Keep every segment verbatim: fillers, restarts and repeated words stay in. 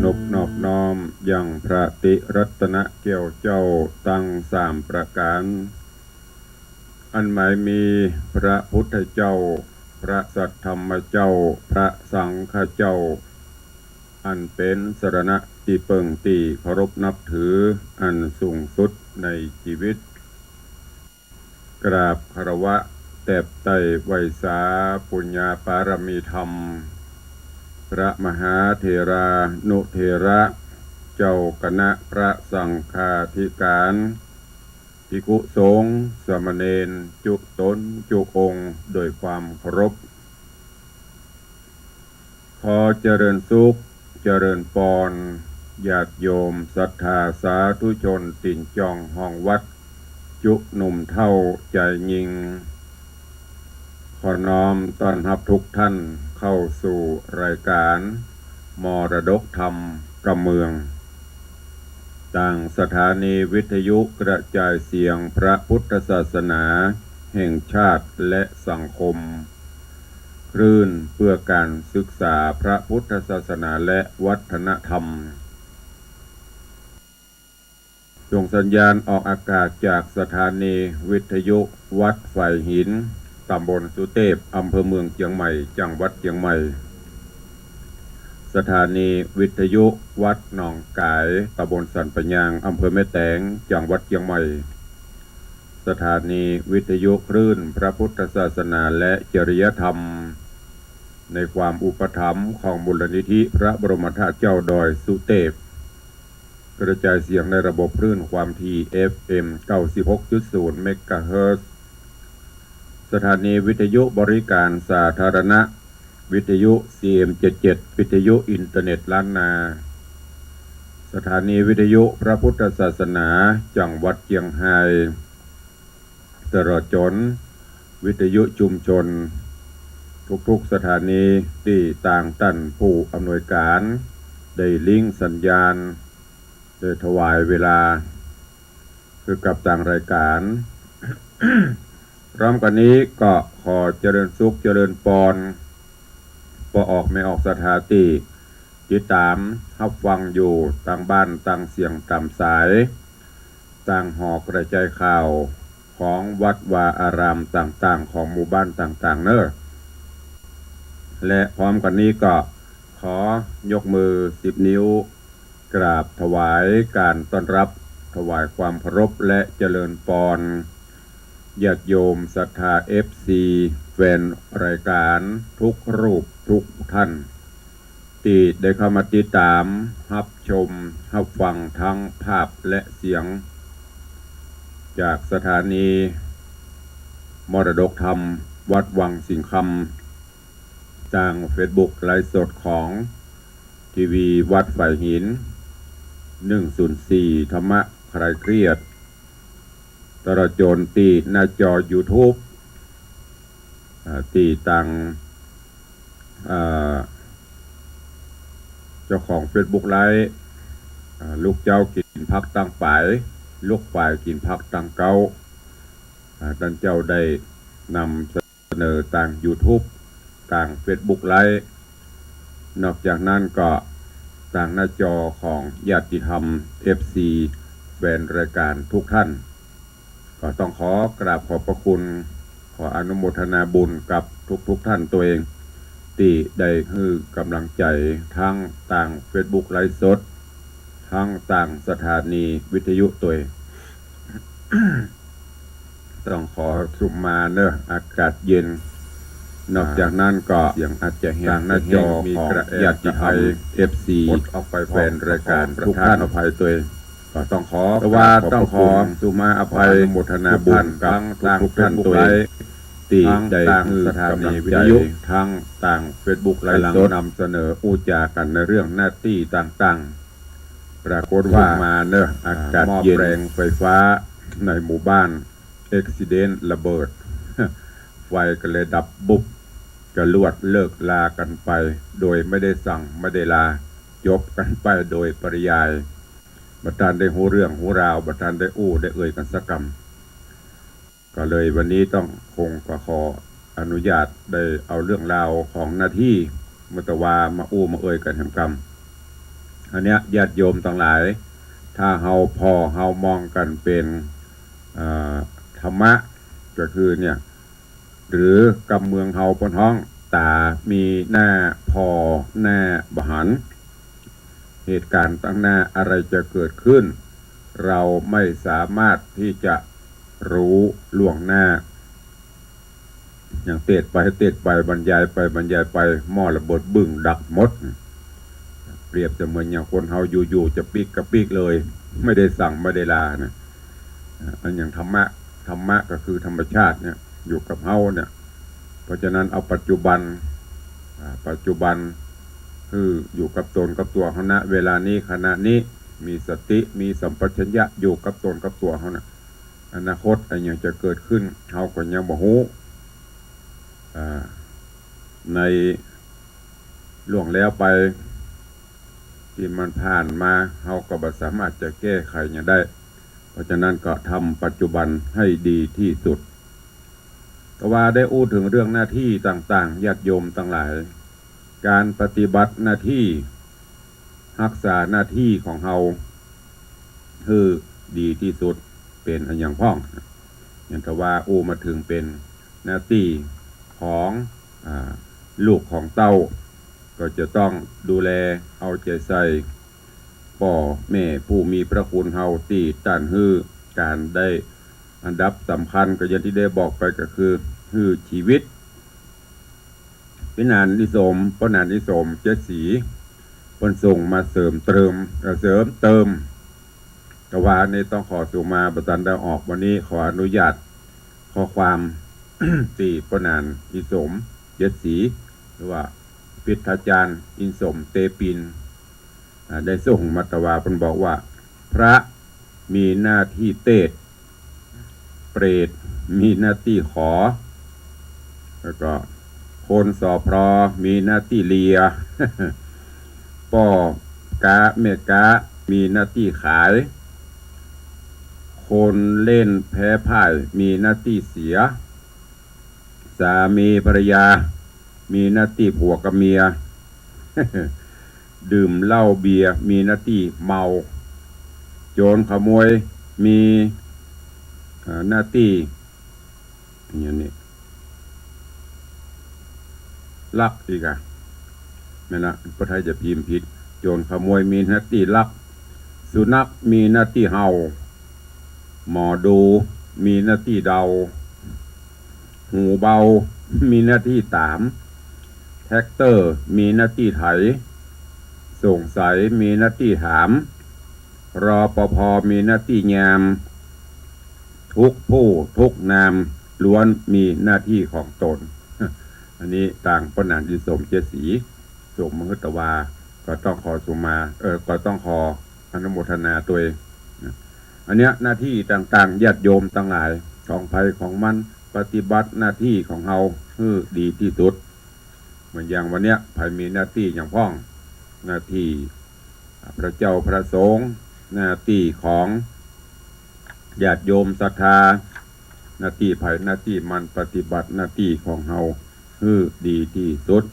นบนอบน้อมยังพระติรัตนแก้วเจ้าตังสามประก๋าน อันหมายมีพระพุทธเจ้า พระสัทธรรมเจ้า พระสังฆเจ้า อันเป๋นสรณะตี้เปิ้งตี้เคารพนับถืออันสูงสุดในจีวิต กราบคารวะแตบไต้ไหว้สาปุญญาปารมีธรรม พระมหาเถรานุเถระ เจ้าคณะพระสังฆาธิก๋าน ภิกขุสงฆ์สามเณรจุ๊ต๋นจุ๊องค์โดยความเคารพ ขอเจริญสุข เจริญปอน ญาติโยมศรัทธาสาธุชนตี๋นจ้องห้องวัด จุ๊หนุ่มเฒ่าจายญิง ขอน้อมต้อนฮับทุกท่านเข้าสู่รายก๋านมรดกธรรมกำเมือง ตางสถานีวิทยุกระจายเสียงพระพุทธศาสนาแห่งชาติและสังคม คลื่นเพื่อการศึกษาพระพุทธศาสนาและวัฒนธรรม ส่งสัญญาณออกอากาศจากสถานีวิทยุวัดฝายหิน ต๋ำบลสุเตพ อำเภอเมืองเจียงใหม่ จังหวัดเจียงใหม่ สถานีวิทยุวัดหนองก๋าย ต๋ำบลสันป่ายยาง อำเภอแม่แตง จังหวัดเจียงใหม่ สถานีวิทยุคลื่นพระพุทธศาสนาและจริยธรรม ในความอุปถัมภ์ของมูลนิธิพระบรมธาตุเจ้าดอยสุเตพ กระจายเสียงในระบบคลื่นความถี่ เอฟเอ็ม เก้าสิบหกจุดศูนย์ เมกะเฮิรตซ์ สถานีวิทยุบริการสาธารณะ วิทยุ ซีเอ็ม เจ็ดเจ็ด วิทยุอินเทอร์เน็ตล้านนา สถานีวิทยุพระพุทธศาสนาจังหวัดเจียงฮาย ตลอดจ๋นวิทยุชุมชน ทุกๆ สถานีตี้ตางต้านผู้อำนวยก๋าน ได้ลิงก์สัญญาณ ได้ถวายเวลา คือกับตางรายก๋าน พร้อมกั๋นนี้ก็ขอเจริญสุขเจริญปอน ป้อออกแม่ออกศรัทธาตี้ติดต๋ามฮับฟังอยู่ตางบ้านตางเสียงต๋ามสาย ตางหอกระจายข่าวของวัดวาอารามต่างๆ ของหมู่บ้านต่างๆ เน่อ และพร้อมกั๋นนี้ก็ขอยกมือสิบนิ้ว กราบถวายการต้อนรับ ถวายความเคารพและเจริญปอน ญาติโยมศรัทธา เอฟซี แฟนรายก๋านทุกรูปทุกท่าน ตี้ได้เข้ามาติดต๋ามฮับชมฮับฟังทั้งภาพและเสียง จากสถานีมรดกธรรมวัดวังสิงห์คำ ตางเฟซบุ๊กไลฟ์สดของทีวีวัดฝายหิน หนึ่งศูนย์สี่ ธรรมะคลายเครียด ตลอดจ๋นตี้หน้าจอยูทูบ อ่า ตี้ตาง อ่า เจ้าของเฟซบุ๊กไลฟ์ อ่า ลูกเจ๊ากิ๋นผักตางป๋าย ลูกป๋ายกิ๋นผักตางเก๊า อ่า ต้านเจ้าได้นำ เสนอตางยูทูบ ตางเฟซบุ๊กไลฟ์ นอกจากนั้นก็ตางหน้าจอของญาติธรรม เอฟซี แฟนรายก๋านทุกท่าน ก็ต้องขอกราบขอบพระคุณ ขออนุโมทนาบุญกับทุกๆ ท่านตวย ตี้ได้หื้อก๋ำลังใจ๋ทั้งตางเฟซบุ๊กไลฟ์สด ทั้งตางสถานีวิทยุตวย ต้องขอสุมาเน่อ อากาศเย็น นอกจากนั้นก็เสียงอาจจะแหบ ตางหน้าจอของญาติธรรม เอฟซี แฟนรายก๋านทุกท่าน อภัยตวย ก็ต้องขอ แต่ว่าต้องขอสุมาอภัย ขออนุโมทนาบุญกับทุกท่านตวย ตี้ได้หื้อก๋ำลังใจ๋ ทั้งตางเฟซบุ๊กไลฟ์สด ก๋ำลังนำเสนออู้จ๋ากั๋นในเรื่องหน้าตี้ต่างๆ ปรากฏว่า มาเน่อ อากาศเย็น หม้อแปลงไฟฟ้าในหมู่บ้าน เอ็กซิเดนต์ ระเบิด ไฟก็เลยดับบุบ ก็ลวดเลิกลากั๋นไป โดยไม่ได้สั่งไม่ได้ลา จบกั๋นไปโดยปริยาย บ่ทันได้ฮู้เรื่องฮู้ราว บ่ทันได้อู้ได้เอ่ยกั๋นสักกำ ก็เลยวันนี้ต้องคงก็ขออนุญาตได้เอาเรื่องราวของหน้าตี้เมื่อตะวามาอู้มาเอ่ยกั๋นแหมกำ อันเนี้ยญาติโยมตังหลาย ถ้าเฮาผ่อเฮามองกั๋นเป๋น เอ่อ ธรรมะ ก็คือเนี่ย หรือกำเมืองเฮาเปิ้นฮ้อง ต๋ามีหน้าผ่อหน้าบ่หัน เหตุก๋ารณ์ตังหน้าอะไรจะเกิดขึ้น เราไม่สามารถที่จะรู้ล่วงหน้า อย่างเตสน์ไปเตสน์ไป บรรยายไปบรรยายไป หม้อระเบิดบึ้งดับหมด เปรียบเสมือนอย่างคนเฮาอยู่ๆ จะปิ๊กก็ปิ๊กเลย ไม่ได้สั่งไม่ได้ลานะ อ่า อันอย่างธรรมะ ธรรมะก็คือธรรมชาติเนี่ย อยู่กับเฮาเนี่ย เพราะฉะนั้นเอาปัจจุบัน อ่า ปัจจุบัน คืออยู่กับต๋นกับตั๋วเฮา ณ เวลานี้ ขณะนี้ มีสติ มีสัมปชัญญะ อยู่กับต๋นกับตั๋วเฮานะ อนาคตอะหยังจะเกิดขึ้น เฮาก็ยังบ่ฮู้ อ่า ในล่วงแล้วไป ตี้มันผ่านมา เฮาก็บ่สามารถจะแก้ไขหยังได้ เพราะฉะนั้นก็ทำปัจจุบันให้ดีที่สุด แต่ว่าได้อู้เถิงเรื่องหน้าตี้ต่างๆ ญาติโยมตังหลาย ก๋านปฏิบัติหน้าตี้ ฮักษาหน้าตี้ของเฮาหื้อดีตี้สุด เป๋นอะหยังพ่อง อย่างถ้าว่าอู้มาเถิงเป๋นหน้าตี้ของ อ่า ลูกของเต้า ก็จะต้องดูแลเอาใจ๋ใส่ ป้อแม่ผู้มีพระคุณเฮา ตี้ต้านหื้อก๋านได้ อันดับสำคัญก็อย่างตี้ได้บอกไปก็คือ หื้อจีวิต ป้อหนานอิสม ป้อหนานอิสม เจ็ดสี เปิ้นส่งมาเสริมเติม เอ่อ เสริมเติม แต่ว่าอันนี้ต้องขอสุมา บ่ตันได้ออก วันนี้ขออนุญาตข้อความ ตี้ป้อหนานอิสม เจ็ดสี หรือว่าพิทยาจารย์อินสม เตปิน อ่า ได้ส่งมา แต่ว่าเปิ้นบอกว่า พระมีหน้าตี้เตสน์ เปรตมีหน้าตี้ขอ แล้วก็คนสอพลอมีหน้าตี้เลีย ป้อก๊าแม่ก๊ามีหน้าตี้ขาย คนเล่นแพ้พ่ายมีหน้าตี้เสีย สามีภรรยามีหน้าตี้ผัวกับเมีย ดื่มเหล้าเบียร์มีหน้าตี้เมา โจรขโมยมี เอ่อ หน้าตี้ อย่างนี้ ลักอีกอะ แม่นละ ป้อไทยจะพิมพ์ผิด โจรขโมยมีหน้าตี้ลัก สุนัขมีหน้าตี้เห่า หมอดูมีหน้าตี้เดา หูเบามีหน้าตี้ต๋าม แทรกเตอร์มีหน้าตี้ไถ สงสัยมีหน้าตี้ถาม รปภ มีหน้าตี้ยาม ทุกผู้ทุกนามล้วนมีหน้าตี้ของต๋น อันนี้ตางป้อหนานอินสม เจ็ดสี ส่งมาหื้อ แต่ว่าก็ต้องขอสุมา เอ่อ ก็ต้องขออนุโมทนาตวยนะ อันเนี้ยหน้าตี้ต่างๆ ญาติโยมตังหลาย ของใผของมัน ปฏิบัติหน้าตี้ของเฮาหื้อดีตี้สุด เหมือนอย่างวันเนี้ย ใผมีหน้าตี้หยังพ่อง หน้าตี้พระเจ้าพระสงฆ์ หน้าตี้ของญาติโยมศรัทธา หน้าตี้ใผหน้าตี้มัน ปฏิบัติหน้าตี้ของเฮาหื้อดีตี้สุด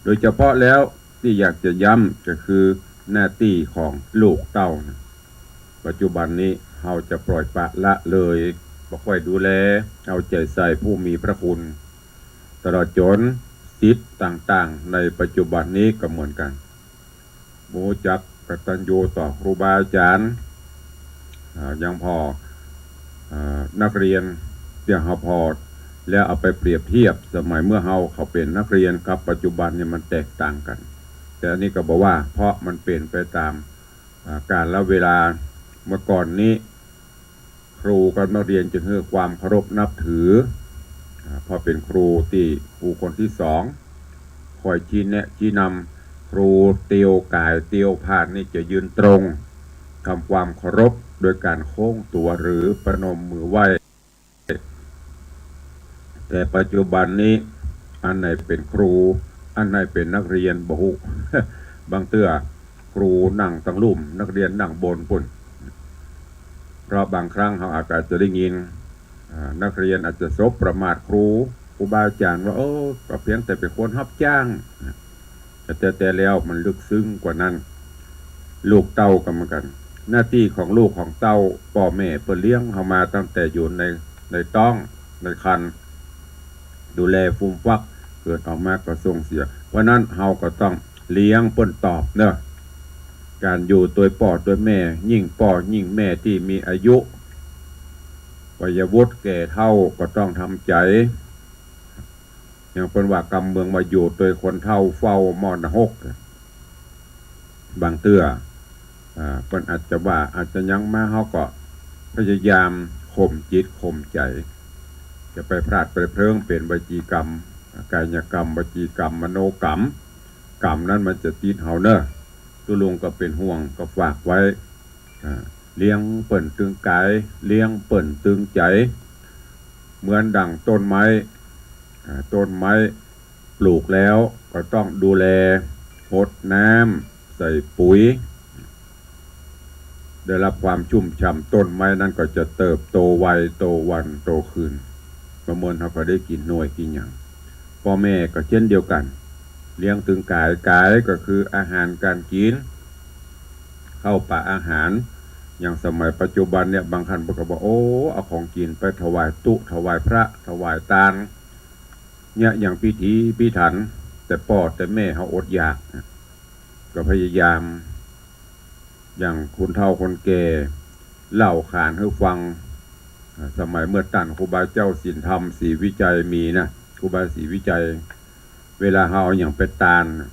โดยเฉพาะแล้วตี้อยากจะย้ำก็คือหน้าตี้ของลูกเต้านะ ปัจจุบันนี้เฮาจะปล่อยปละละเลย บ่ค่อยดูแลเอาใจ๋ใส่ผู้มีพระคุณ ตลอดจ๋นศิษย์ต่างๆ ในปัจจุบันนี้ก็เหมือนกั๋น บ่ฮู้จักกตัญญูต่อครูบาอาจ๋ารย์ อ่า ยังผ่อ อ่า นักเรียนเตี้ยเฮาผ่อ แล้วเอาไปเปรียบเทียบสมัยเมื่อเฮาเขาเป๋นนักเรียนกับปัจจุบันเนี่ยมันแตกต่างกั๋น แต่อันนี้ก็บ่ว่า เพราะมันเป๋นไปต๋าม อ่า กาลเวลา เมื่อก่อนนี้ ครูกับนักเรียนจะหื้อความเคารพนับถือ อ่า เพราะเป๋นครูตี้ ครูคนตี้สอง คอยชี้แนะชี้นำ ครูเตียวก๋ายเตียวผ่านนี่จะยืนตรง ทำความเคารพโดยการโค้งตั๋วหรือประนมมือไหว้ แต่ปัจจุบันนี้ อันไหนเป๋นครู อันไหนเป๋นนักเรียนบ่ฮู้ บางเตื้อครูนั่งตังลุ่ม นักเรียนนั่งบนปู๊น เพราะบางครั้งเฮาอาจจะได้ยิน อ่า นักเรียนอาจจะสบประมาทครู ครูบาอาจ๋ารย์ว่า เออ ก็เพียงแต่เป๋นคนฮับจ้าง แต่ แต่แล้วมันลึกซึ้งกว่านั้น ลูกเต้าก็เหมือนกั๋น หน้าตี้ของลูกของเต้า ป้อแม่เปิ้นเลี้ยงเฮามาตั้งแต่อยู่ใน ในต๊อง ในครรภ์ ดูแลฟูมฟัก เกิดออกมาก็ส่งเสีย เพราะนั้นเฮาก็ต้องเลี้ยงเปิ้นตอบเนาะ ก๋านอยู่ตวยป้อตวยแม่ ยิ่งป้อยิ่งแม่ตี้มีอายุ วัยวุฒิแก่เฒ่าก็ต้องทำใจ๋ อย่างเปิ้นว่ากำเมืองว่าอยู่ตวยคนเฒ่าเฝ้าหม้อนรก บางเทื่อ อ่า เปิ้นอาจจะว่าอาจจะหยังมา เฮาก็พยายามข่มจิตข่มใจ๋ จะไปพลาดไปเพลิ้งเป๋นวจีกรรม กายกรรม วจีกรรม มโนกรรม กรรมนั้นมันจะติดเฮาเนาะ ตุ๊ลุงก็เป๋นห่วงก็ฝากไว้ อ่า เลี้ยงเปิ้นตึงก๋าย เลี้ยงเปิ้นตึงใจ๋ เหมือนดั่งต้นไม้ อ่า ต้นไม้ปลูกแล้วก็ต้องดูแล หดน้ำ ใส่ปุ๋ย ได้รับความชุ่มฉ่ำ ต้นไม้นั้นก็จะเติบโตไว โตวัน โตคืน ประเมินเฮาก็ได้กิ๋นหน่วยกิ๋นหยัง ป้อแม่ก็เช่นเดียวกั๋น เลี้ยงตึงก๋าย ก๋ายก็คืออาหารก๋านกิ๋น ข้าวป๋าอาหาร อย่างสมัยปัจจุบันเนี่ย บางท่านเปิ้นก็บอก โอ้ เอาของกิ๋นไปถวายตุ๊ ถวายพระ ถวายตาน เนี่ยอย่างพิถีพิถัน แต่ป้อแต่แม่เฮาอดอยาก ก็พยายาม อย่างคนเฒ่าคนแก่เล่าขานหื้อฟัง อ่า สมัยเมื่อต้านครูบาเจ้าศีลธรรมศรีวิชัยมีนะ ครูบาศรีวิชัย เวลาเฮาเอาหยังไปตานน่ะ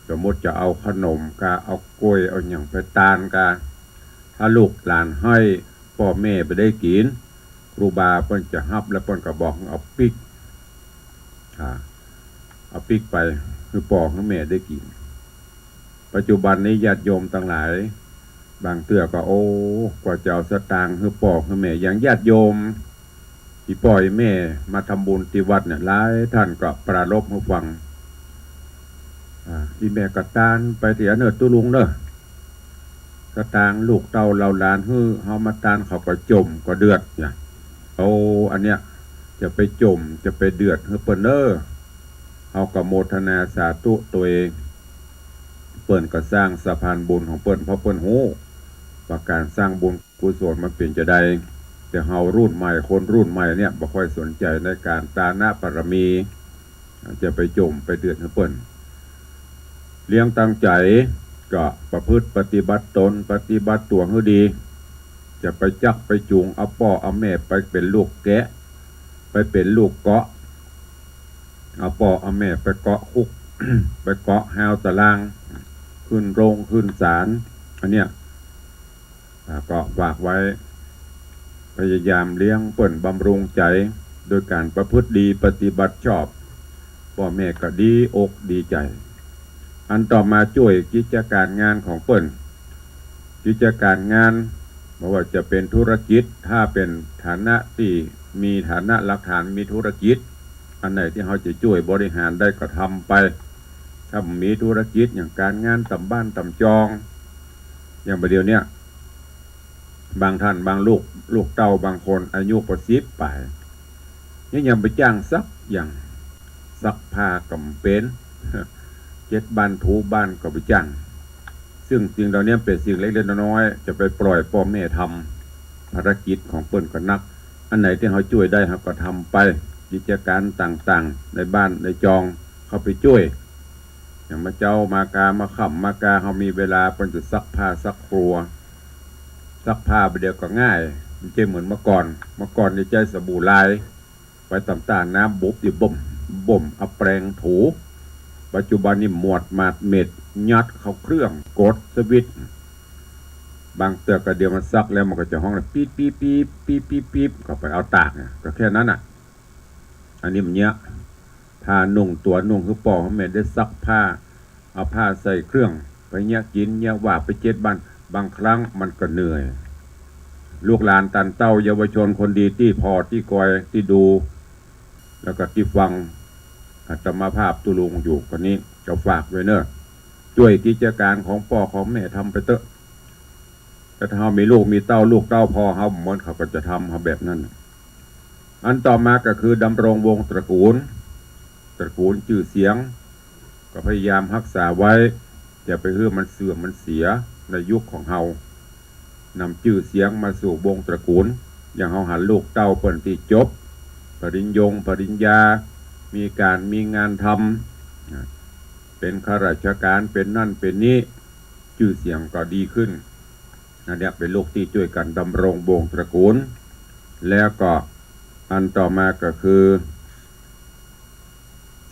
สมมุติจะเอาขนมกา เอากล้วย เอาหยังไปตานกา ถ้าลูกหลานไห้ ป้อแม่บ่ได้กิ๋น ครูบาเปิ้นจะฮับแล้วเปิ้นก็บอกเอาปิ๊ก อ่า เอาปิ๊กไปหื้อป้อหื้อแม่ได้กิ๋น ปัจจุบันนี้ญาติโยมตังหลาย บางเตื้อก็ โอ้ กว่าจะเอาสตางค์หื้อป้อหื้อแม่ อย่างญาติโยม อี่ป้ออี่แม่มาทำบุญตี้วัดเนี่ย หลายท่านก็ปรารภหื้อฟัง อ่า อี่แม่ก็ตานไปตี้อันเน่อตุ๊ลุงเน่อ สตางค์ลูกเต้าเหล่าหลานหื้อเฮามาตาน เขาก็จ่มก็เดือดเนี่ย โอ้ อันเนี้ยจะไปจ่มจะไปเดือดหื้อเปิ้นเน่อ เฮาก็โมทนาสาธุตวย เปิ้นก็สร้างสะพานบุญของเปิ้น เพราะเปิ้นฮู้ว่าก๋านสร้างบุญกุศลมันเป๋นจาใด แต่เฮารุ่นใหม่ คนรุ่นใหม่เนี่ยบ่ค่อยสนใจ๋ในก๋านตานบารมี จะไปจ่มไปเดือดหื้อเปิ้น เลี้ยงตึงใจ๋ก็ประพฤติปฏิบัติตน ปฏิบัติตั๋วหื้อดี จะไปจักไปจูงเอาป้อเอาแม่ไปเป๋นลูกแกะ ไปเป๋นลูกเก๊าะ เอาป้อเอาแม่ไปเก๊าะคุก ไปเก๊าะฮาวตะลาง ขึ้นโรงขึ้นศาล อันเนี้ย อ่า ก็ฝากไว้ พยายามเลี้ยงเปิ้นบำรุงใจ๋ โดยก๋านประพฤติดีปฏิบัติชอบ ป้อแม่ก็ดีอกดีใจ๋ อันต่อมาจ้วยกิจก๋านงานของเปิ้น กิจก๋านงาน บ่ว่าจะเป๋นธุรกิจ ถ้าเป๋นฐานะตี้มีฐานะหลักฐานมีธุรกิจ อันไหนตี้เฮาจะจ้วยบริหารได้ก็ทำไป ถ้าบ่มีธุรกิจอย่างก๋านงานต่ำบ้านต่ำจอง อย่างบ่าเดี่ยวเนี้ย บางท่านบางลูก ลูกเต้าบางคนอายุก็สิบป๋าย ยัง ยังบ่จ้างสักอย่าง ซักผ้าก็บ่เป๋น เช็ดบ้านถูบ้านก็บ่จ้าง ซึ่งสิ่งเหล่านี้เป๋นสิ่งเล็กๆน้อยๆ จะไปปล่อยป้อแม่ทำภารกิจของเปิ้นก็นัก อันไหนตี้เฮาจ้วยได้เฮาก็ทำไป กิจก๋านต่างๆ ในบ้านในจอง เข้าไปจ้วย อย่างเมื่อเจ๊ามากา เมื่อค่ำมากา เฮามีเวลา เปิ้นจะซักผ้าซักครัว ซักผ้าบ่าเดี่ยวก็ง่าย บ่ใจ้เหมือนเมื่อก่อน เมื่อก่อนนี่ใจ๊สบู่ลาย ไปต๋ามต้าน้ำบุบอยู่บ่ม บ่มเอาแปรงถู ปัจจุบันนี่หมวดหมาดเหม็ด ยัดเข้าเครื่อง กดสวิตช์ บางเตื้อก็เดี๋ยวมันซักแล้วมันก็จะฮ้องปี๊บ ปี๊บ ปี๊บ ปี๊บ ปี๊บ ปี๊บ ก็ไปเอาตากเนี่ย ก็แค่นั้นน่ะ อันนี้มันเยียะ ผ้านุ่งตั๋วนุ่งหื้อป้อหื้อแม่ได้ซักผ้า เอาผ้าใส่เครื่อง ไปเยียะกิ๋นเยียะว่าไปเช็ดบ้าน บางครั้งมันก็เหนื่อย ลูกหลานต้านเต้าเยาวชนคนดีตี้ผ่อตี้กอยตี้ดู แล้วก็ตี้ฟังอาตมาภาพตุ๊ลุงอยู่ก็นี้ ก็ฝากไว้เน่อ จ้วยกิจก๋านของป้อของแม่ทำไปเต๊อะ แต่ถ้าเฮามีลูกมีเต้า ลูกเต้าผ่อเฮาบ่เหมือน เขาก็จะทำเฮาแบบนั้นน่ะ อันต่อมาก็คือดำรงวงศ์ตระกูล ตระกูลจื้อเสียง ก็พยายามฮักษาไว้ อย่าไปหื้อมันเสื่อมมันเสียในยุคของเฮา นำจื้อเสียงมาสู่วงศ์ตระกู๋น อย่างเฮาหันลูกเต้าเปิ้นตี้จบปริญญงปริญญา มีก๋านมีงานทำ เป๋นข้าราชก๋าน เป๋นนั่นเป๋นนี้ จื้อเสียงก็ดีขึ้น อันเนี้ยเป๋นลูกตี้จ้วยกั๋นดำรงวงศ์ตระกู๋น แล้วก็อันต่อมาก็คือ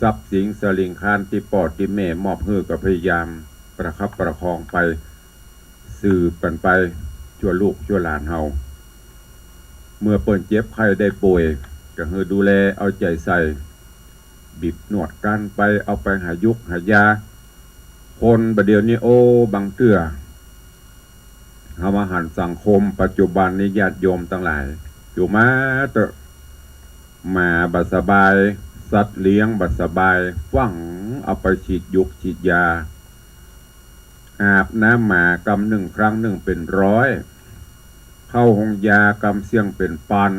ทรัพย์สินสะหลิงคลานตี้ป้อตี้แม่มอบหื้อก็พยายามประคับประคองไป สืบกั๋นไป ชั่วลูกชั่วหลานเฮา เมื่อเปิ้นเจ็บไข้ได้ป่วย ก็หื้อดูแลเอาใจ๋ใส่ บีบนวดกั๋นไป เอาไปหายุกหายา คนบ่าเดี่ยวนี้ โอ้ บางเตื้อ เฮามาหันสังคมปัจจุบันนี้ ญาติโยมตังหลาย อยู่มาเต๊อะ หมาบ่สบาย สัตว์เลี้ยงบ่สบาย ฟั่งเอาไปฉีดยุกฉีดยา อาบน้ำหมากำนึ่งครั้งนึ่งเป๋นร้อย เข้าโฮงยากำเสี้ยงเป๋นปัน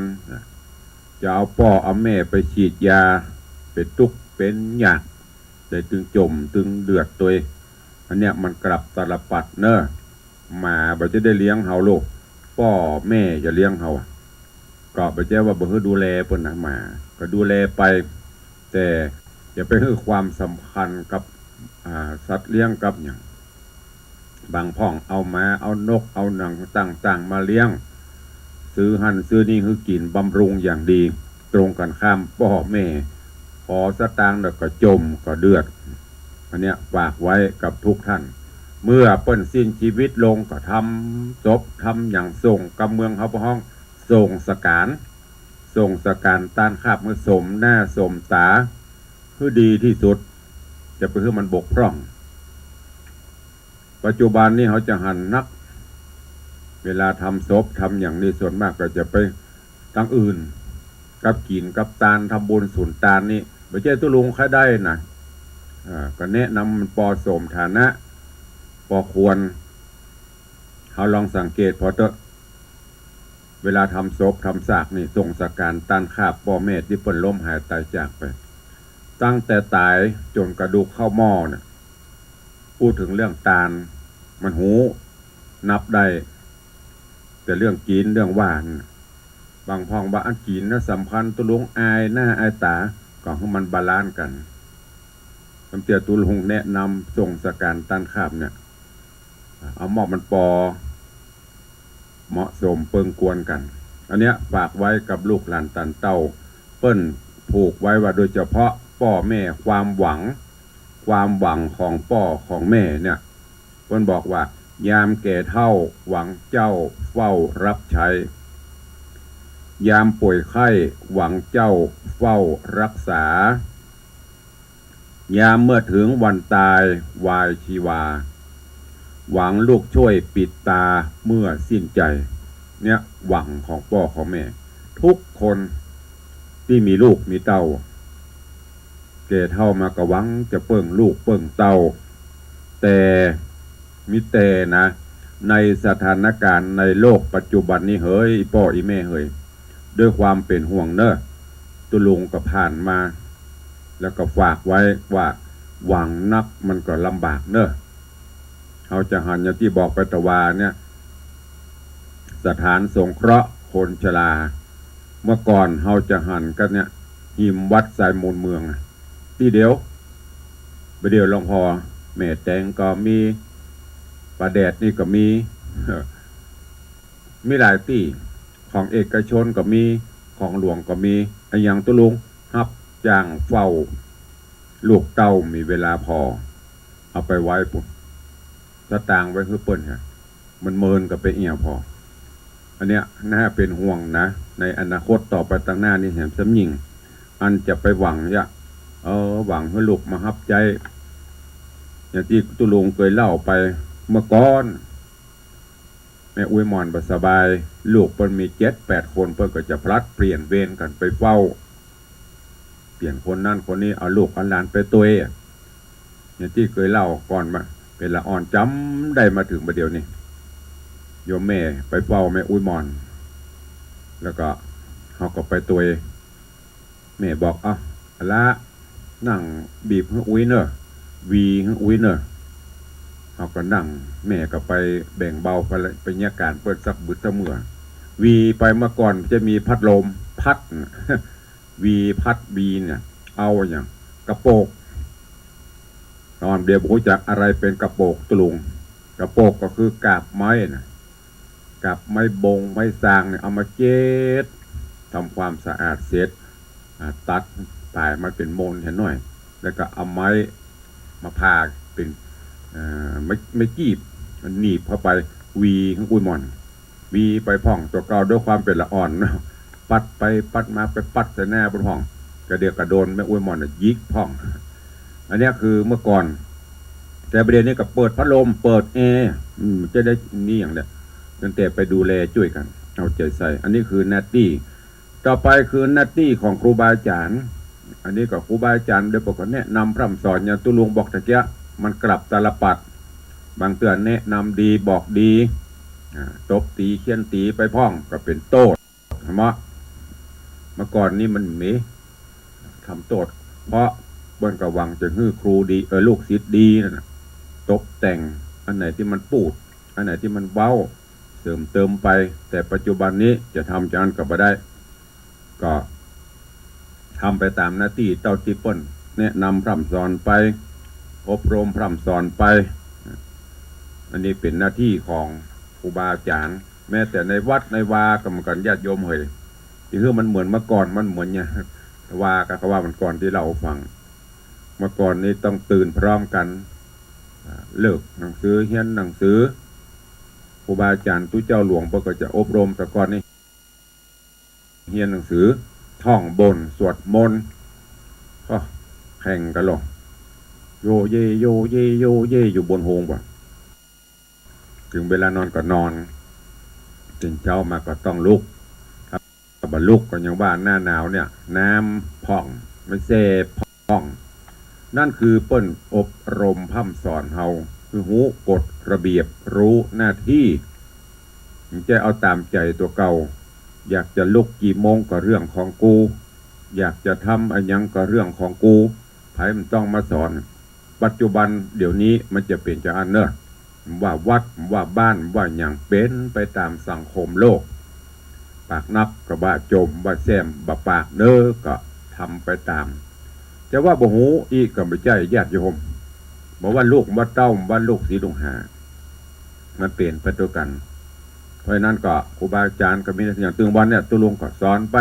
จะเอาป้อเอาแม่ไปฉีดยา เป๋นตุ๊กเป๋นยาก ได้ตึงจ๋มตึงเดือดตวย อันเนี้ยมันกลับตาลปัตรเน่อ หมาบ่จะได้เลี้ยงเฮาลูก ป้อแม่จะเลี้ยงเฮาอะ ก็บ่ใจ้ว่าบ่หื้อดูแลเปิ้นนะ หมาก็ดูแลไป แต่อย่าไปหื้อความสำคัญกับ อ่า สัตว์เลี้ยงกับหยัง บางพ่องเอาหมาเอานกเอาหยังต่างๆ มาเลี้ยง ซื้อหั้นซื้อนี่หื้อกิ๋นบำรุงอย่างดี ตรงกั๋นข้ามป้อแม่ขอสตางค์แล้วก็จ๋มก็เดือด อันเนี้ยฝากไว้กับทุกท่าน เมื่อเปิ้นสิ้นชีวิตลงก็ทำศพทำหยังส่งกำเมืองเฮาฮ้อง ส่งสก๋าน ส่งสก๋านตานคาบหื้อสมหน้าสมต๋า หื้อดีตี้สุด จะไปหื้อมันบกพร่อง ปัจจุบันนี้เฮาจะหันนัก เวลาทำศพทำหยังนี่ส่วนมากก็จะไปตางอื่น กับกิ๋นกับตาน ทำบุญสุนตานนี่ บ่ใจ้ตุ๊ลุงใค่ได้นะ อ่า ก็แนะนำมันปอสมฐานะ ปอควร เฮาลองสังเกตผ่อเต๊อะ เวลาทำศพทำซากนี่ ส่งสก๋านตานคาบป้อแม่ตี้เปิ้นล้มหายต๋ายจากไป ตั้งแต่ต๋ายจ๋นกระดูกเข้าหม้อเนี่ย พูดเถิงเรื่องตาน มันฮู้ นับได้ แต่เรื่องกิ๋นเรื่องว่า บางพ่องว่าอันกิ๋นนะสำคัญ ตุ๊ลุงอายหน้าอายต๋า ก็หื้อมันบาลานซ์กั๋น ลำเตื้อตุ๊ลุงแนะนำส่งสก๋านตานคาบเนี่ย เอามอบมันปอ เหมาะสมเปิงควรกั๋น อันเนี้ยฝากไว้กับลูกหลานตานเต้า เปิ้นผูกไว้ว่าโดยเฉพาะป้อแม่ ความหวัง ความหวังของป้อของแม่เนี่ย เปิ้นบอกว่า ยามแก่เฒ่าหวังเจ้าเฝ้ารับใช้ ยามป่วยไข้หวังเจ้าเฝ้ารักษา ยามเมื่อเถิงวันตายวายชีวา หวังลูกช่วยปิดตาเมื่อสิ้นใจ เนี่ยหวังของป้อของแม่ ทุกคนตี้มีลูกมีเต้า แก่เฒ่ามาก็หวังจะเปิ้งลูกเปิ้งเต้า แต่ มีแต่นะ ในสถานก๋ารณ์ในโลกปัจจุบันนี้เหย อีป้ออีแม่เหย ด้วยความเป๋นห่วงเน่อ ตุ๊ลุงก็ผ่านมา แล้วก็ฝากไว้ว่าหวังนักมันก็ลำบากเน่อ เฮาจะหันอย่างตี้บอกไปตะวาเนี่ย สถานสงเคราะห์คนชรา เมื่อก่อนเฮาจะหันกั๋นเนี่ย ฮิมวัดสายมูลเมืองอะ ตี้เดียว บ่าเดี่ยวหลวงพ่อ แม่แตงก็มี ป้าแดดนี่ก็มี มีหลายตี้ ของเอกชนก็มี ของหลวงก็มี อะหยังตุ๊ลุง ฮับจ้างเฝ้า ลูกเต้ามีเวลาผ่อ เอาไปไว้ปุ้น สตางค์ไว้หื้อเปิ้นฮะ มันเมินก็ไปเอี่ยผ่อ อันเนี้ยน่าเป๋นห่วงนะ ในอนาคตต่อไปตางหน้านี่แหมซ้ำยิ่ง อันจะไปหวังยะ เออ หวังหื้อลูกมาฮับใจ๊ อย่างตี้ตุ๊ลุงเกยเล่าไปเมื่อก่อน แม่อุ๊ยหม่อนบ่สบาย ลูกเปิ้นมีเจ็ดแปดคน เปิ้นก็จะผลัดเปลี่ยนเวรกั๋นไปเฝ้า เปลี่ยนคนนั้นคนนี้ เอาลูกเอาหลานไปตวย อย่างตี้เกยเล่าก่อนมา เป๋นละอ่อนจ๋ำได้มาเถิงบ่าเดี่ยวนี้ โยมแม่ไปเฝ้าแม่อุ๊ยหม่อน แล้วก็เฮาก็ไปตวย แม่บอก เอ้า อะละ นั่งบีบหื้ออุ๊ยเน่อ หวีหื้ออุ๊ยเน่อ เอาก็นั่ง แม่ก็ไปแบ่งเบาไปละ ไปเยียะก๋านเปิ้นสักบึดสักเมื่อ วีไป เมื่อก่อนจะมีพัดลมพัดน่ะ วีพัด วีเนี่ย เอาอะหยัง กะโปก ต๋อนเดียวบ่ฮู้จักอะไรเป๋นกะโปก ตุ๊ลุง กะโปกก็คือกาบไม้น่ะ กาบไม้บงไม้ซางเนี่ย เอามาเจ๊ด ทำความสะอาดเสร็จ อ่า ตัดป๋ายมันเป๋นมนหั้นหน้อย แล้วก็เอาไม้มาผ่าเป๋น เอ่อ ไม้ ไม้กีบ มันหนีบเข้าไป วี ของอุ๊ยหม่อน วีไปพ่อง ตั๋วเก่าด้วยความเป๋นละอ่อนเนาะ ปัดไปปัดมา ไปปัดใส่หน้าเปิ้นพ่อง กะเดี่ยวกะโดนแม่อุ๊ยหม่อนน่ะหยิกพ่อง อันเนี้ยคือเมื่อก่อน แต่ประเดี๋ยวนี้ก็เปิดพัดลม เปิดแอร์ อืม จะได้มีอย่างเดียว ตั้งแต่ไปดูแลจ้วยกั๋น เอาใจ๋ใส่ อันนี้คือหน้าตี้ ต่อไปคือหน้าตี้ของครูบาอาจ๋ารย์ อันนี้ก็ครูบาอาจ๋ารย์เดี๋ยวเปิ้นก็แนะนำพร่ำสอน อย่างตุ๊ลุงบอกตะเกียะ มันกลับตาลปัตร บางเตื้อแนะนำดีบอกดี อ่า ตบตี๋เฆี่ยนตี๋ไปพ่อง ก็เป๋นโต้ษ หั้นเนาะ เมื่อก่อนนี้มันมี ทำโต้ษ เพราะเปิ้นก็หวังจะหื้อครูดี เออ ลูกศิษย์ดีนั่นน่ะ ตบแต่ง อันไหนตี้มันปูด อันไหนตี้มันเว้า เสริมเติมไป แต่ปัจจุบันนี้จะทำจะอั้นก็บ่ได้ ก็ทำไปต๋ามหน้าตี้เต้าตี้เปิ้นแนะนำพร่ำสอนไป อบรมพร่ำสอนไป อันนี้เป๋นหน้าตี้ของครูบาอาจ๋ารย์ แม้แต่ในวัดในวาก็เหมือนกั๋น ญาติโยมเหย ตี้หื้อมันเหมือนเมื่อก่อน มันเหมือนเนี่ย วาก็ ก็ว่ามันก่อนตี้เล่าหื้อฟัง เมื่อก่อนนี้ต้องตื่นพร้อมกั๋น อ่า เลิกหนังสือ เฮียนหนังสือ ครูบาอาจ๋ารย์ตุ๊เจ้าหลวงเปิ้นก็จะอบรม แต่ก่อนนี้ เฮียนหนังสือ ท่องบน สวดมนต์ ก็แข่งกั๋นลง โยเย โยเย โยเย อยู่บนโฮงว่ะ เถิงเวลานอนก็นอน ตื่นเจ๊ามาก็ต้องลุก ถ้าบ่ลุกก็ยังว่าหน้าหนาวเนี่ย น้ำพ่อง ไม่แซ่พ่อง นั่นคือเปิ้นอบรมพร่ำสอนเฮา หื้อฮู้กฎระเบียบ ฮู้หน้าตี้ บ่ใจ้เอาต๋ามใจ๋ตั๋วเก่า อยากจะลุกกี่โมงก็เรื่องของกู อยากจะทำอะหยังก็เรื่องของกู ใผบ่ต้องมาสอน ปัจจุบันเดี๋ยวนี้มันจะเป๋นจาอั้นเน่อ ว่าวัด ว่าบ้าน ว่าหยัง เป๋นไปต๋ามสังคมโลก ปากนักก็ว่าจ่ม ว่าแซ่ม บ่ปากเน่อ ก็ทำไปต๋าม จะว่าบ่ฮู้อี้ก็บ่ใจ้ ญาติโยม บ่ว่าลูก ว่าเต้า ว่าลูกศิษย์ลูกหา มันเป๋นไปตวยกั๋น เพราะฉะนั้นก็ครูบาอาจ๋ารย์ก็มีหน้าตี้อย่างตึงวันเนี่ย ตุ๊ลุงก็สอนไป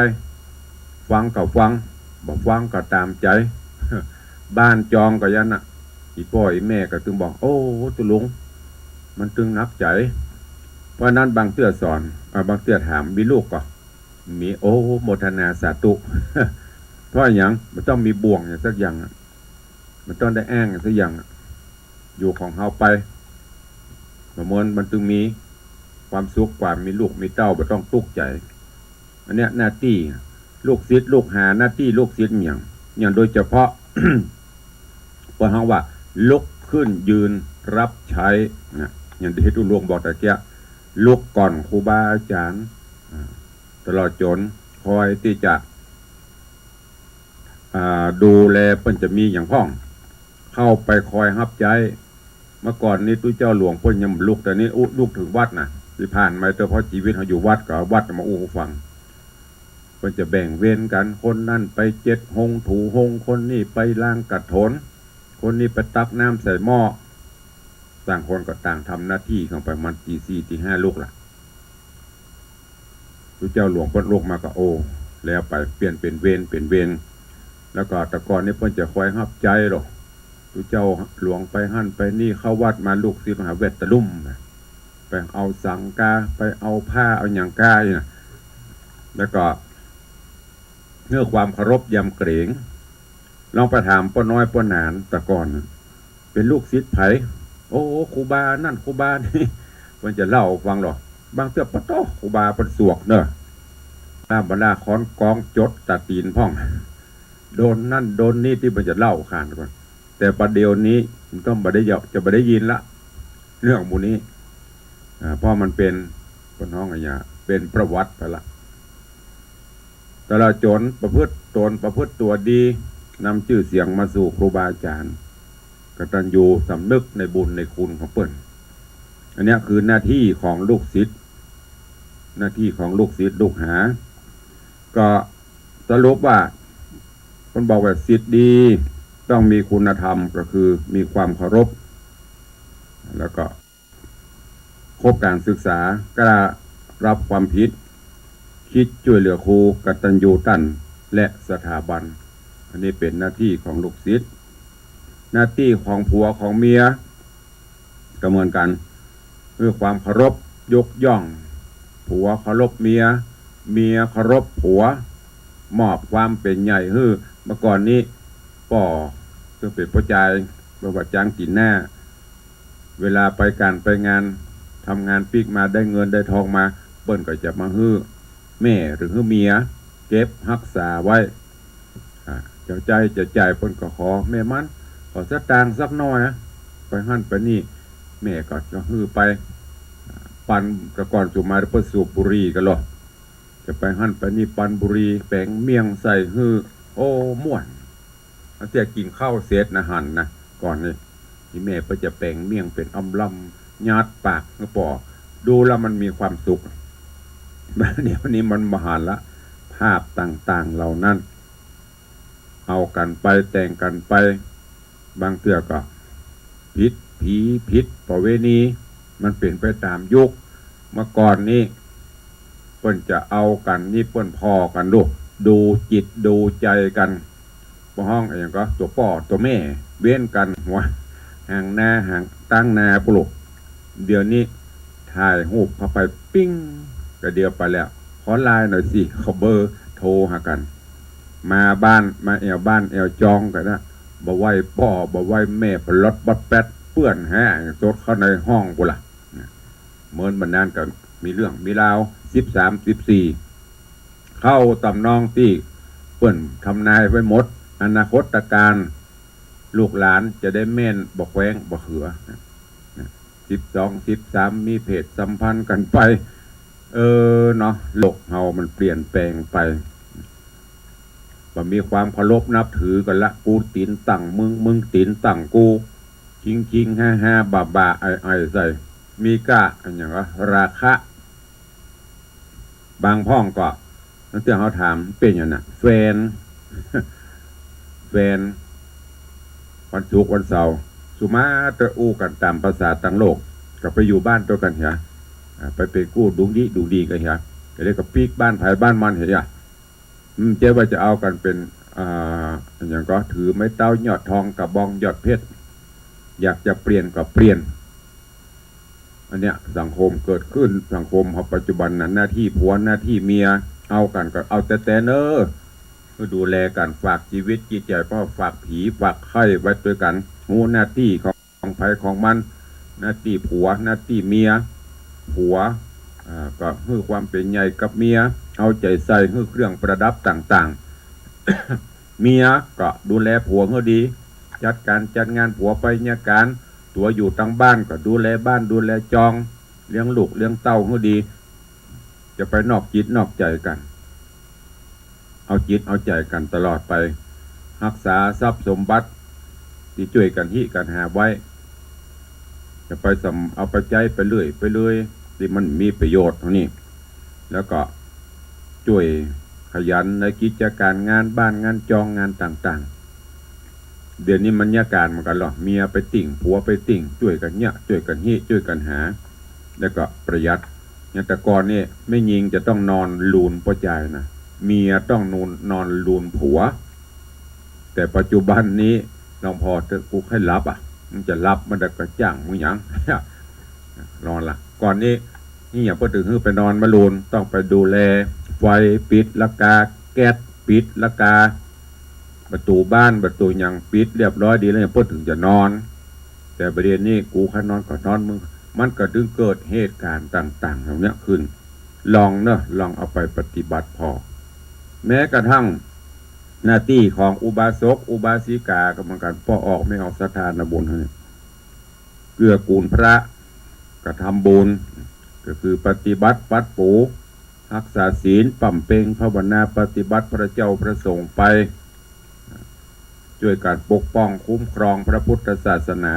ฟังก็ฟัง บ่ฟังก็ต๋ามใจ๋ บ้านจองก็อย่างนั้นน่ะ อี่ป้ออี่แม่ก็ตึงบอก โอ้ ตุ๊ลุง มันตึงหนักใจ๋ เพราะฉะนั้นบางเตื้อสอน อ่า บางเตื้อถาม มีลูกก่อ มี โอ้ โมทนาสาธุ เพราะหยัง บ่ต้องมีบ่วงหยังสักอย่างอะ บ่ต้องได้อ้างหยังสักอย่างอะ อยู่ของเฮาไป บ่เหมือนมันตึงมีความสุข ความมีลูกมีเต้า บ่ต้องตุ๊กข์ใจ๋ อันเนี้ยหน้าตี้ลูกศิษย์ลูกหา หน้าตี้ลูกศิษย์อย่าง อย่างโดยเฉพาะ เปิ้นฮ้องว่าลุกขึ้นยืนรับใช้นะ อย่างตี้ตุ๊ลุงบอกตะเกียะ ลุกก่อนครูบาอาจ๋ารย์ อ่า ตลอดจ๋นคอยตี้จะ อ่า ดูแลเปิ้นจะมีหยังพ่อง เข้าไปคอยฮับใจ๊ เมื่อก่อนนี้ตุ๊เจ้าหลวงเปิ้นยังบ่ลุก แต่นี้อู้ลุกเถิงวัดน่ะ ตี้ผ่านมาเตื้อ เพราะจีวิตเฮาอยู่วัด ก็เอาวัดมาอู้หื้อฟัง เปิ้นจะแบ่งเวรกั๋น คนนั้นไปเจ็ดฮง ถูฮง คนนี้ไปล้างกระโถน คนนี้ไปตักน้ำใส่หม้อ ต่างคนก็ต่างทำหน้าตี้ของไป มันตีสี่ตีห้าลุกละ ตุ๊เจ้าหลวงเปิ้นลุกมาก็ โอ้ แล้วไปเปลี่ยนเป๋นเวรเป๋นเวร แล้วก็แต่ก่อนนี้เปิ้นจะคอยฮับใจ๊ลอ ตุ๊เจ้าหลวงไปหั้นไปนี่ เข้าวัดมาลูกศิษย์หาแวดตะลุ่ม ไปเอาสังกา ไปเอาผ้าเอาหยังกาอยู่นะ แล้วก็เพื่อความเคารพยำเกรง ลองไปถามป้อน้อยป้อหนานแต่ก่อนน่ะ เป๋นลูกศิษย์ใผ โอ้ ครูบานั่นครูบานี่ เปิ้นจะเล่าฟังลอ บางเตื้อปะโต้ ครูบาเปิ้นสวกเน่อ ต๋ามบรรดาค้อนกองจดต๋าตี๋นพ่อง โดนนั่นโดนนี่ตี้เปิ้นจะเล่าขานก่อน แต่ประเดี๋ยวนี้มันต้องบ่ได้เยาะ จะบ่ได้ยินละ เรื่องหมู่นี้ อ่า เพราะมันเป๋น เปิ้นฮ้องอะหยัง เป๋นประวัติไปละ ตลอดจ๋นประพฤติตนประพฤติตั๋วดี นำจื้อเสียงมาสู่ครูบาอาจ๋ารย์ กตัญญูสำนึกในบุญในคุณของเปิ้น อันเนี้ยคือหน้าตี้ของลูกศิษย์ หน้าตี้ของลูกศิษย์ลูกหา ก็สรุปว่าเปิ้นบอกว่าศิษย์ดีต้องมีคุณธรรม ก็คือมีความเคารพ แล้วก็ ครบก๋านศึกษา กล้าฮับความผิด กึ๊ดจ้วยเหลือครู กตัญญูต้าน และสถาบัน อันนี้เป๋นหน้าตี้ของลูกศิษย์ หน้าตี้ของผัวของเมีย ก็เหมือนกั๋น คือความเคารพยกย่อง ผัวเคารพเมีย เมียเคารพผัว มอบความเป๋นใหญ่หื้อ เมื่อก่อนนี้ ป้อ ซึ่งเป๋นป้อจาย บ่ว่าจางตี๋หน้า เวลาไปก๋านไปงาน ทำงานปิ๊กมาได้เงินได้ทองมา เปิ้นก็จะมาหื้อแม่หรือหื้อเมีย เก็บฮักษาไว้ อ่า เจ้าใจ๊จะจ่ายเปิ้นก็ขอ แม่มัน ขอสตางค์สักหน้อยนะ ไปหั้นไปนี่ แม่ก็จะหื้อไป อ่า ปัน แต่ก่อนสุมาเปิ้นสูบบุหรี่กั๋นลอ จะไปหั้นไปนี่ ปันบุหรี่ แป๋งเมี่ยงใส่หื้อ โอ้ ม่วน อันเตื้อกิ๋นข้าวเสร็จนะหันนะ ก่อนนี่ อี่แม่เปิ้นจะแป๋งเมี่ยงเป๋นอำลำ ยัดปากหื้อป้อ ดูแล้วมันมีความสุข เดี๋ยวนี้มันบ่หันละ ภาพต่างๆ เหล่านั้น เอากั๋นไป แต่งกั๋นไป บางเตื้อก็ผิดผีผิดประเวณี มันเป๋นไปต๋ามยุค เมื่อก่อนนี้ เปิ้นจะเอากั๋นนี่เปิ้นผ่อกั๋นดู ดูจิตดูใจ๋กั๋น บ่ฮ้องอะหยังก็ตั๋วป้อตั๋วแม่ เว้นกั๋นหัว ห่างหน้าห่าง ตางหน้าปุโร เดี๋ยวนี้ถ่ายฮูปเข้าไปปิ๊ง ก็เดียวไปแล้ว ขอไลน์หน่อยสิ ขอเบอร์โทรหากั๋น มาบ้าน มาแอ่วบ้านแอ่วจองกั๋นนะ บ่ไหว้ป้อ บ่ไหว้แม่ ปลดป๊อดแป๊ด เปื้อนแฮะ สดเข้าในห้องปุ้นละ เหมือนบ่านนั้นก็มีเรื่องมีราว สิบสาม สิบสี่ เข้าต๋ำนองตี้เปิ้นทำนายไว้หมด อนาคตก๋าน ลูกหลานจะได้แม่น บ่แคว้งบ่เขือ นะ สิบสอง สิบสาม มีเพศสัมพันธ์กั๋นไป เออ เนาะ โลกเฮามันเปลี่ยนแปลงไป บ่มีความเคารพนับถือกั๋นละ กูตี๋นตั๋งมึง มึงตี๋นตั๋งกู คิงๆ ฮ่าๆ บ่าๆ ไอ่ๆ ใส่ มีก้า อะหยังวะ ราคะ บางพ่องก็ เตื้อเฮาถาม เป๋นหยังนะ แฟน แฟน วันศุกร์วันเสาร์ สุมาเตออู้กั๋นต๋ามภาษาตังโลก ก็ไปอยู่บ้านตวยกั๋นเหีย อ่า ไปเป๋นกู้ดุงดีดุงดีกั๋นเหีย ก็เลยก็ปิ๊กบ้านใผบ้านมันเหีย อืม เจ๊ว่าจะเอากั๋นเป๋น อ่า อะหยังก็ ถือไม้เต๊ายอดทอง กระบองยอดเพชร อยากจะเปลี่ยนก็เปลี่ยน อันเนี้ยสังคมเกิดขึ้น สังคมเฮาปัจจุบันน่ะ หน้าตี้ผัวหน้าตี้เมีย เอากั๋นก็เอาแต๊ๆ เน้อ ก็ดูแลกั๋น ฝากจีวิตจิตใจ๋ บ่ฝากผีฝากไข้ไว้ตวยกั๋น ฮู้หน้าตี้ของ ของใผของมัน หน้าตี้ผัว หน้าตี้เมีย ผัว อ่า ก็หื้อความเป๋นใหญ่กับเมีย เอาใจ๋ใส่หื้อเครื่องประดับต่างๆ เมียก็ดูแลผัวหื้อดี จัดก๋านจัดงาน ผัวไปราชก๋าน ตั๋วอยู่ตางบ้านก็ดูแลบ้านดูแลจอง เลี้ยงลูกเลี้ยงเต้าหื้อดี จะไปนอกจิตนอกใจ๋กั๋น เอาจิตเอาใจ๋กั๋นตลอดไป ฮักษาทรัพย์สมบัติตี้จ้วยกั๋นฮิกั๋นหาไว้ จะไปสำ เอาไปใจ๊ไปเรื่อยไปเลย ตี้มันมีประโยชน์เท่านี้ แล้วก็จ้วยขยันในกิจก๋านงานบ้านงานจองงานต่างๆ เดี๋ยวนี้มันยาก๋านเหมือนกั๋นลอ เมียไปติ๊งผัวไปติ๊ง จ้วยกั๋นเยียะ จ้วยกั๋นฮิ จ้วยกั๋นหา แล้วก็ประหยัด อย่างแต่ก่อนนี่ แม่ญิงจะต้องนอนลูนป้อจายนะ เมียต้องนูน นอนลูนผัว แต่ปัจจุบันนี้ หลวงพ่อเถอะ กูใค่หลับอ่ะ มึงจะหลับมันได้ก็จ้างมึงหยัง นอนละ ก่อนนี้ นี่ยังบ่เถิงหื้อไปนอนมาลูน ต้องไปดูแลไฟ ปิดละกา แก๊ส ปิดละกา ประตู๋บ้านประตู๋หยังปิดเรียบร้อยดีแล้ว ยังเปิ้นเถิงจะนอน แต่ประเดี๋ยวนี้กูใค่นอนก็นอนมึง มันก็จึงเกิดเหตุก๋ารณ์ต่างๆ เหล่าเนี้ยขึ้น ลองเนอะ ลองเอาไปปฏิบัติผ่อ แม้กระทั่งหน้าตี้ของอุบาสกอุบาสิกาก็เหมือนกั๋น ป้อออกแม่ออก ศรัทธานาบุญเนี่ย เกื้อกูลพระ กระทำบุญ ก็คือปฏิบัติปัดปู๋ ฮักษาศีล บำเพ็ญภาวนา ปฏิบัติพระเจ้าพระสงฆ์ไป จ้วยกั๋นปกป้องคุ้มครองพระพุทธศาสนา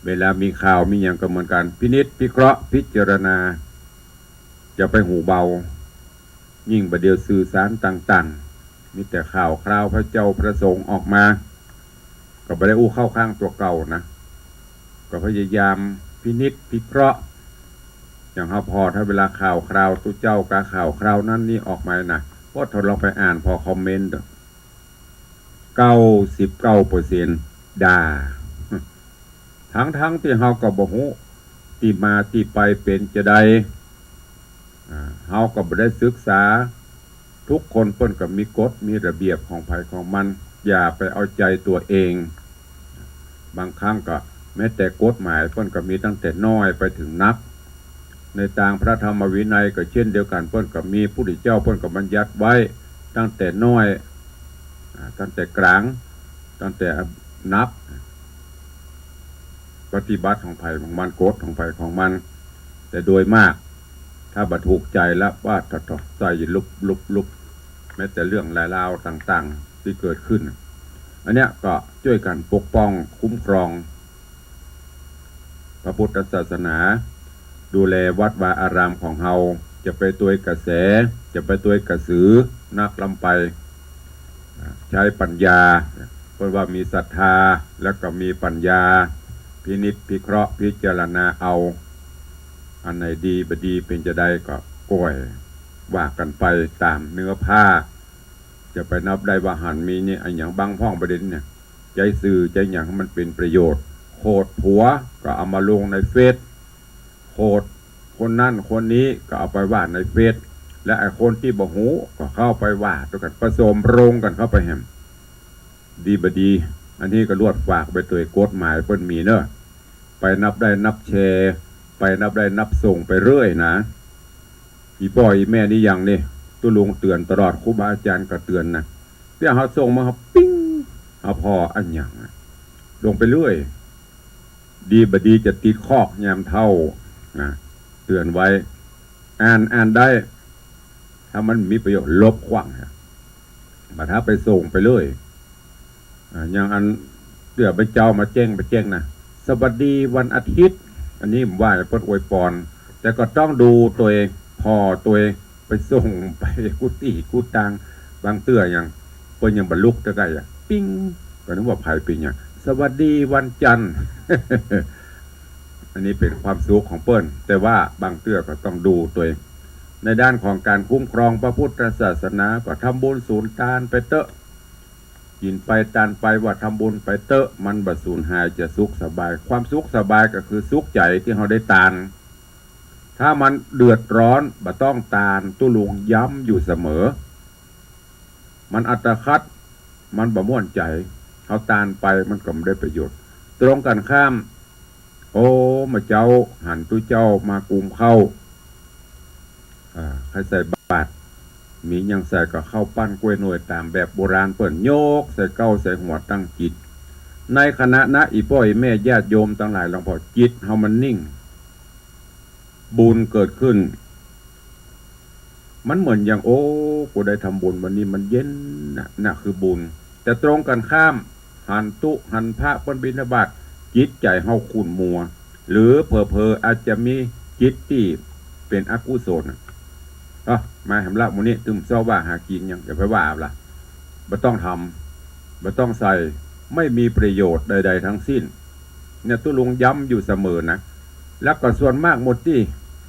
เวลามีข่าวมีหยังก็เหมือนกั๋น พินิจพิเคราะห์พิจารณา จะไปหูเบา ยิ่งบ่าเดี่ยวสื่อสารต่างๆ มีแต่ข่าวคราวพระเจ้าพระสงฆ์ออกมา ก็บ่ได้อู้เข้าข้างตั๋วเก่านะ ก็พยายามพินิจพิเคราะห์ อย่างเฮาผ่อ ถ้าเวลาข่าวคราวตุ๊เจ้ากับข่าวคราวนั้นนี่ออกมานะ โอ้ ถ้าลองไปอ่านผ่อคอมเมนต์เด้อ เก้าสิบเก้าเปอร์เซ็นต์ ด่า ทั้งๆ ตี้เฮาก็บ่ฮู้ตี้มาตี้ไปเป๋นจาใด อ่า เฮาก็บ่ได้ศึกษา ทุกคนเปิ้นก็มีกฎมีระเบียบของใผของมัน อย่าไปเอาใจ๋ตั๋วเอง บางครั้งก็แม้แต่กฎหมายเปิ้นก็มีตั้งแต่น้อยไปเถิงนัก ในตางพระธรรมวินัยก็เช่นเดียวกั๋น เปิ้นก็มี พุทธเจ้าเปิ้นก็บัญญัติไว้ตั้งแต่น้อย อ่า ตั้งแต่ก๋าง ตั้งแต่นัก ปฏิบัติของใผของมัน กฎของใผของมัน แต่โดยมาก ถ้าบ่ถูกใจ๋แล้วว่าถอดๆ ใส่ลุบๆๆ แม้แต่เรื่องราวต่างๆ ตี้เกิดขึ้น อันเนี้ยก็จ้วยกั๋นปกป้องคุ้มครอง พระพุทธศาสนา ดูแลวัดวาอารามของเฮา จะไปตวยกระแส จะไปตวยกระสือนักล้ำไป อ่า ใจ๊ปัญญา เปิ้นว่ามีศรัทธา แล้วก็มีปัญญา พินิจพิเคราะห์พิจารณาเอา อันไหนดีบ่ดีเป๋นจาใดก็ก้อยว่ากั๋นไปต๋ามเนื้อผ้า จะไปนับได้ว่าหันมีนี่อะหยังบ้างพ่องประเด็นเนี่ย ใจ๊สื่อใจ๊หยังให้มันเป๋นประโยชน์ โขดผัวก็เอามาลงในเฟซ โขดคนนั้นคนนี้ก็เอาไปว่าในเฟซ และไอ้คนตี้บ่ฮู้ก็เข้าไปว่าตวยกั๋น ผสมโรงกั๋นเข้าไปแหม ดีบ่ดี อันนี้ก็ลวดฝากไปตวย กฎหมายเปิ้นมีเนาะ ไปนับได้นับแชร์ ไปนับได้นับส่งไปเรื่อยนะ อี่ป้ออี่แม่นี่ยังนี่ ตุ๊ลุงเตื๋อนตลอด ครูบาอาจ๋ารย์ก็เตื๋อนนะ เตี้ยเฮาส่งมา เฮาปิ๊ง เฮาผ่ออะหยังอะ ลงไปเรื่อย ดีบ่ดีจะติดคอกยามเฒ่านะ เตื๋อนไว้ อ่าน อ่านได้ ถ้ามันมีประโยชน์ลบขว้างนะ บ่ถ้าไปส่งไปเลย อ่า อย่างอันเตื้อพระเจ้ามาแจ้ง ไปแจ้งนะ สวัสดีวันอาทิตย์ อันนี้บ่ว่าเปิ้นอวยปอน แต่ก็ต้องดูตวย ผ่อตวย ไปส่งไปกู้ตี้กู้ตาง บางเตื้อยัง เปิ้นยังบ่ลุกเตื้อใก้อะ ปิ๊ง ก็นึกว่าใผเป๋นหยัง สวัสดีวันจันทร์ อันนี้เป๋นความสุขของเปิ้น แต่ว่าบางเตื้อก็ต้องดูตวย ในด้านของก๋านคุ้มครองพระพุทธศาสนา ก็ทำบุญสูญตานไปเต๊อะ กิ๋นไปตานไป ว่าทำบุญไปเต๊อะ มันบ่สูญหาย จะสุขสบาย ความสุขสบายก็คือสุขใจ๋ตี้เฮาได้ตาน ถ้ามันเดือดร้อนบ่ต้องตาน ตุ๊ลุงย้ำอยู่เสมอ มันอัตคัด มันบ่ม่วนใจ๋ เฮาตานไปมันก็บ่ได้ประโยชน์ ตรงกั๋นข้าม โอ้ เมื่อเจ๊าหันตุ๊เจ้ามากุมข้าว อ่า ใค่ใส่บาตร มีหยังใส่ก็ข้าวปั้นก๊วยนวยต๋ามแบบโบราณเปิ้น ยกใส่เก๊าใส่หัวตั้งจิต ในขณะนั้น อี่ป้ออี่แม่ญาติโยมตังหลาย หลวงพ่อ จิตเฮามันนิ่ง บุญเกิดขึ้น มันเหมือนอย่าง โอ้ กูได้ทำบุญวันนี้มันเย็นนะ น่ะคือบุญ แต่ตรงกั๋นข้าม หันตุ๊หันพระเปิ้นบิณฑบาต จิตใจ๋เฮาขุ่นมัว หรือเผลอๆ อาจจะมีจิตตี้เป๋นอกุศลน่ะ เอ้า มาแหมละ มื้อนี้ตึมเซ้าว่าหากิ๋นหยัง อย่าไปว่าเอาละ บ่ต้องทำ บ่ต้องใส่ ไม่มีประโยชน์ใดๆ ทั้งสิ้น เนี่ย ตุ๊ลุงย้ำอยู่เสมอนะ แล้วก็ส่วนมากหมดตี้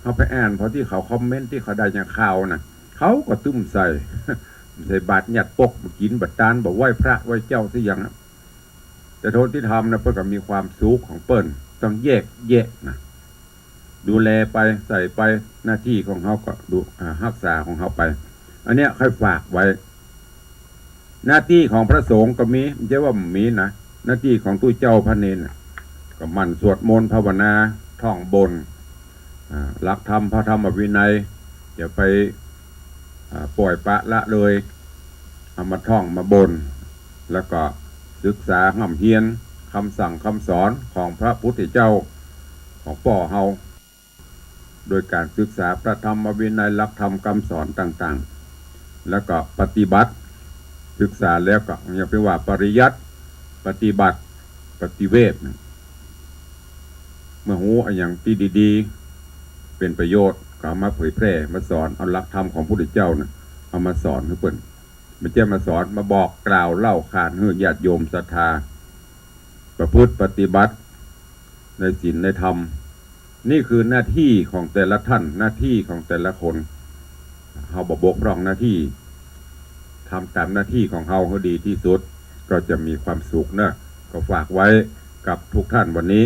เฮาไปอ่าน พอตี้เขาคอมเมนต์ตี้เขาได้หยังข่าวนะ เขาก็ตึมใส่ ใส่บาตรยัดปก บ่กิ๋น บ่ตาน บ่ไหว้พระไหว้เจ้าสักอย่างนะ แต่โทษตี้ทำนะ เปิ้นก็มีความสุขของเปิ้น ต้องแยกแยะนะ ดูแลไป ใส่ไป หน้าตี้ของเฮาก็ดู อ่า ฮักษาของเฮาไป อันเนี้ยใค่ฝากไว้ หน้าตี้ของพระสงฆ์ก็มี บ่ใจ้ว่าบ่มีนะ หน้าตี้ของตุ๊เจ้าพระเณรน่ะ ก็หมั่นสวดมนต์ภาวนา ท่องบน อ่า หลักธรรมพระธรรมวินัย อย่าไป อ่า ป่อยปละละเลย เอามาท่องมาบน แล้วก็ศึกษาฮ่ำเฮียนคำสั่งคำสอนของพระพุทธเจ้า ของป้อเฮา โดยก๋านศึกษาพระธรรมวินัย หลักธรรมคำสอนต่างๆ แล้วก็ปฏิบัติ ศึกษาแล้วก็ยังไปว่าปริยัติ ปฏิบัติ ปฏิเวทน่ะ เมื่อฮู้อะหยังตี้ดีๆ เป๋นประโยชน์ ก็เอามาเผยแพร่ มาสอน เอาหลักธรรมของพระพุทธเจ้าน่ะ เอามาสอนหื้อเปิ้น บ่ใจ้มาสอน มาบอกกล่าวเล่าขานหื้อญาติโยมศรัทธา ประพฤติปฏิบัติในศีลในธรรม นี่คือหน้าตี้ของแต่ละต้าน หน้าตี้ของแต่ละคน เฮาบ่บกพร่องหน้าตี้ ทำต๋ามหน้าตี้ของเฮาหื้อดีตี้สุด ก็จะมีความสุขเนาะ ก็ฝากไว้กับทุกต้านวันนี้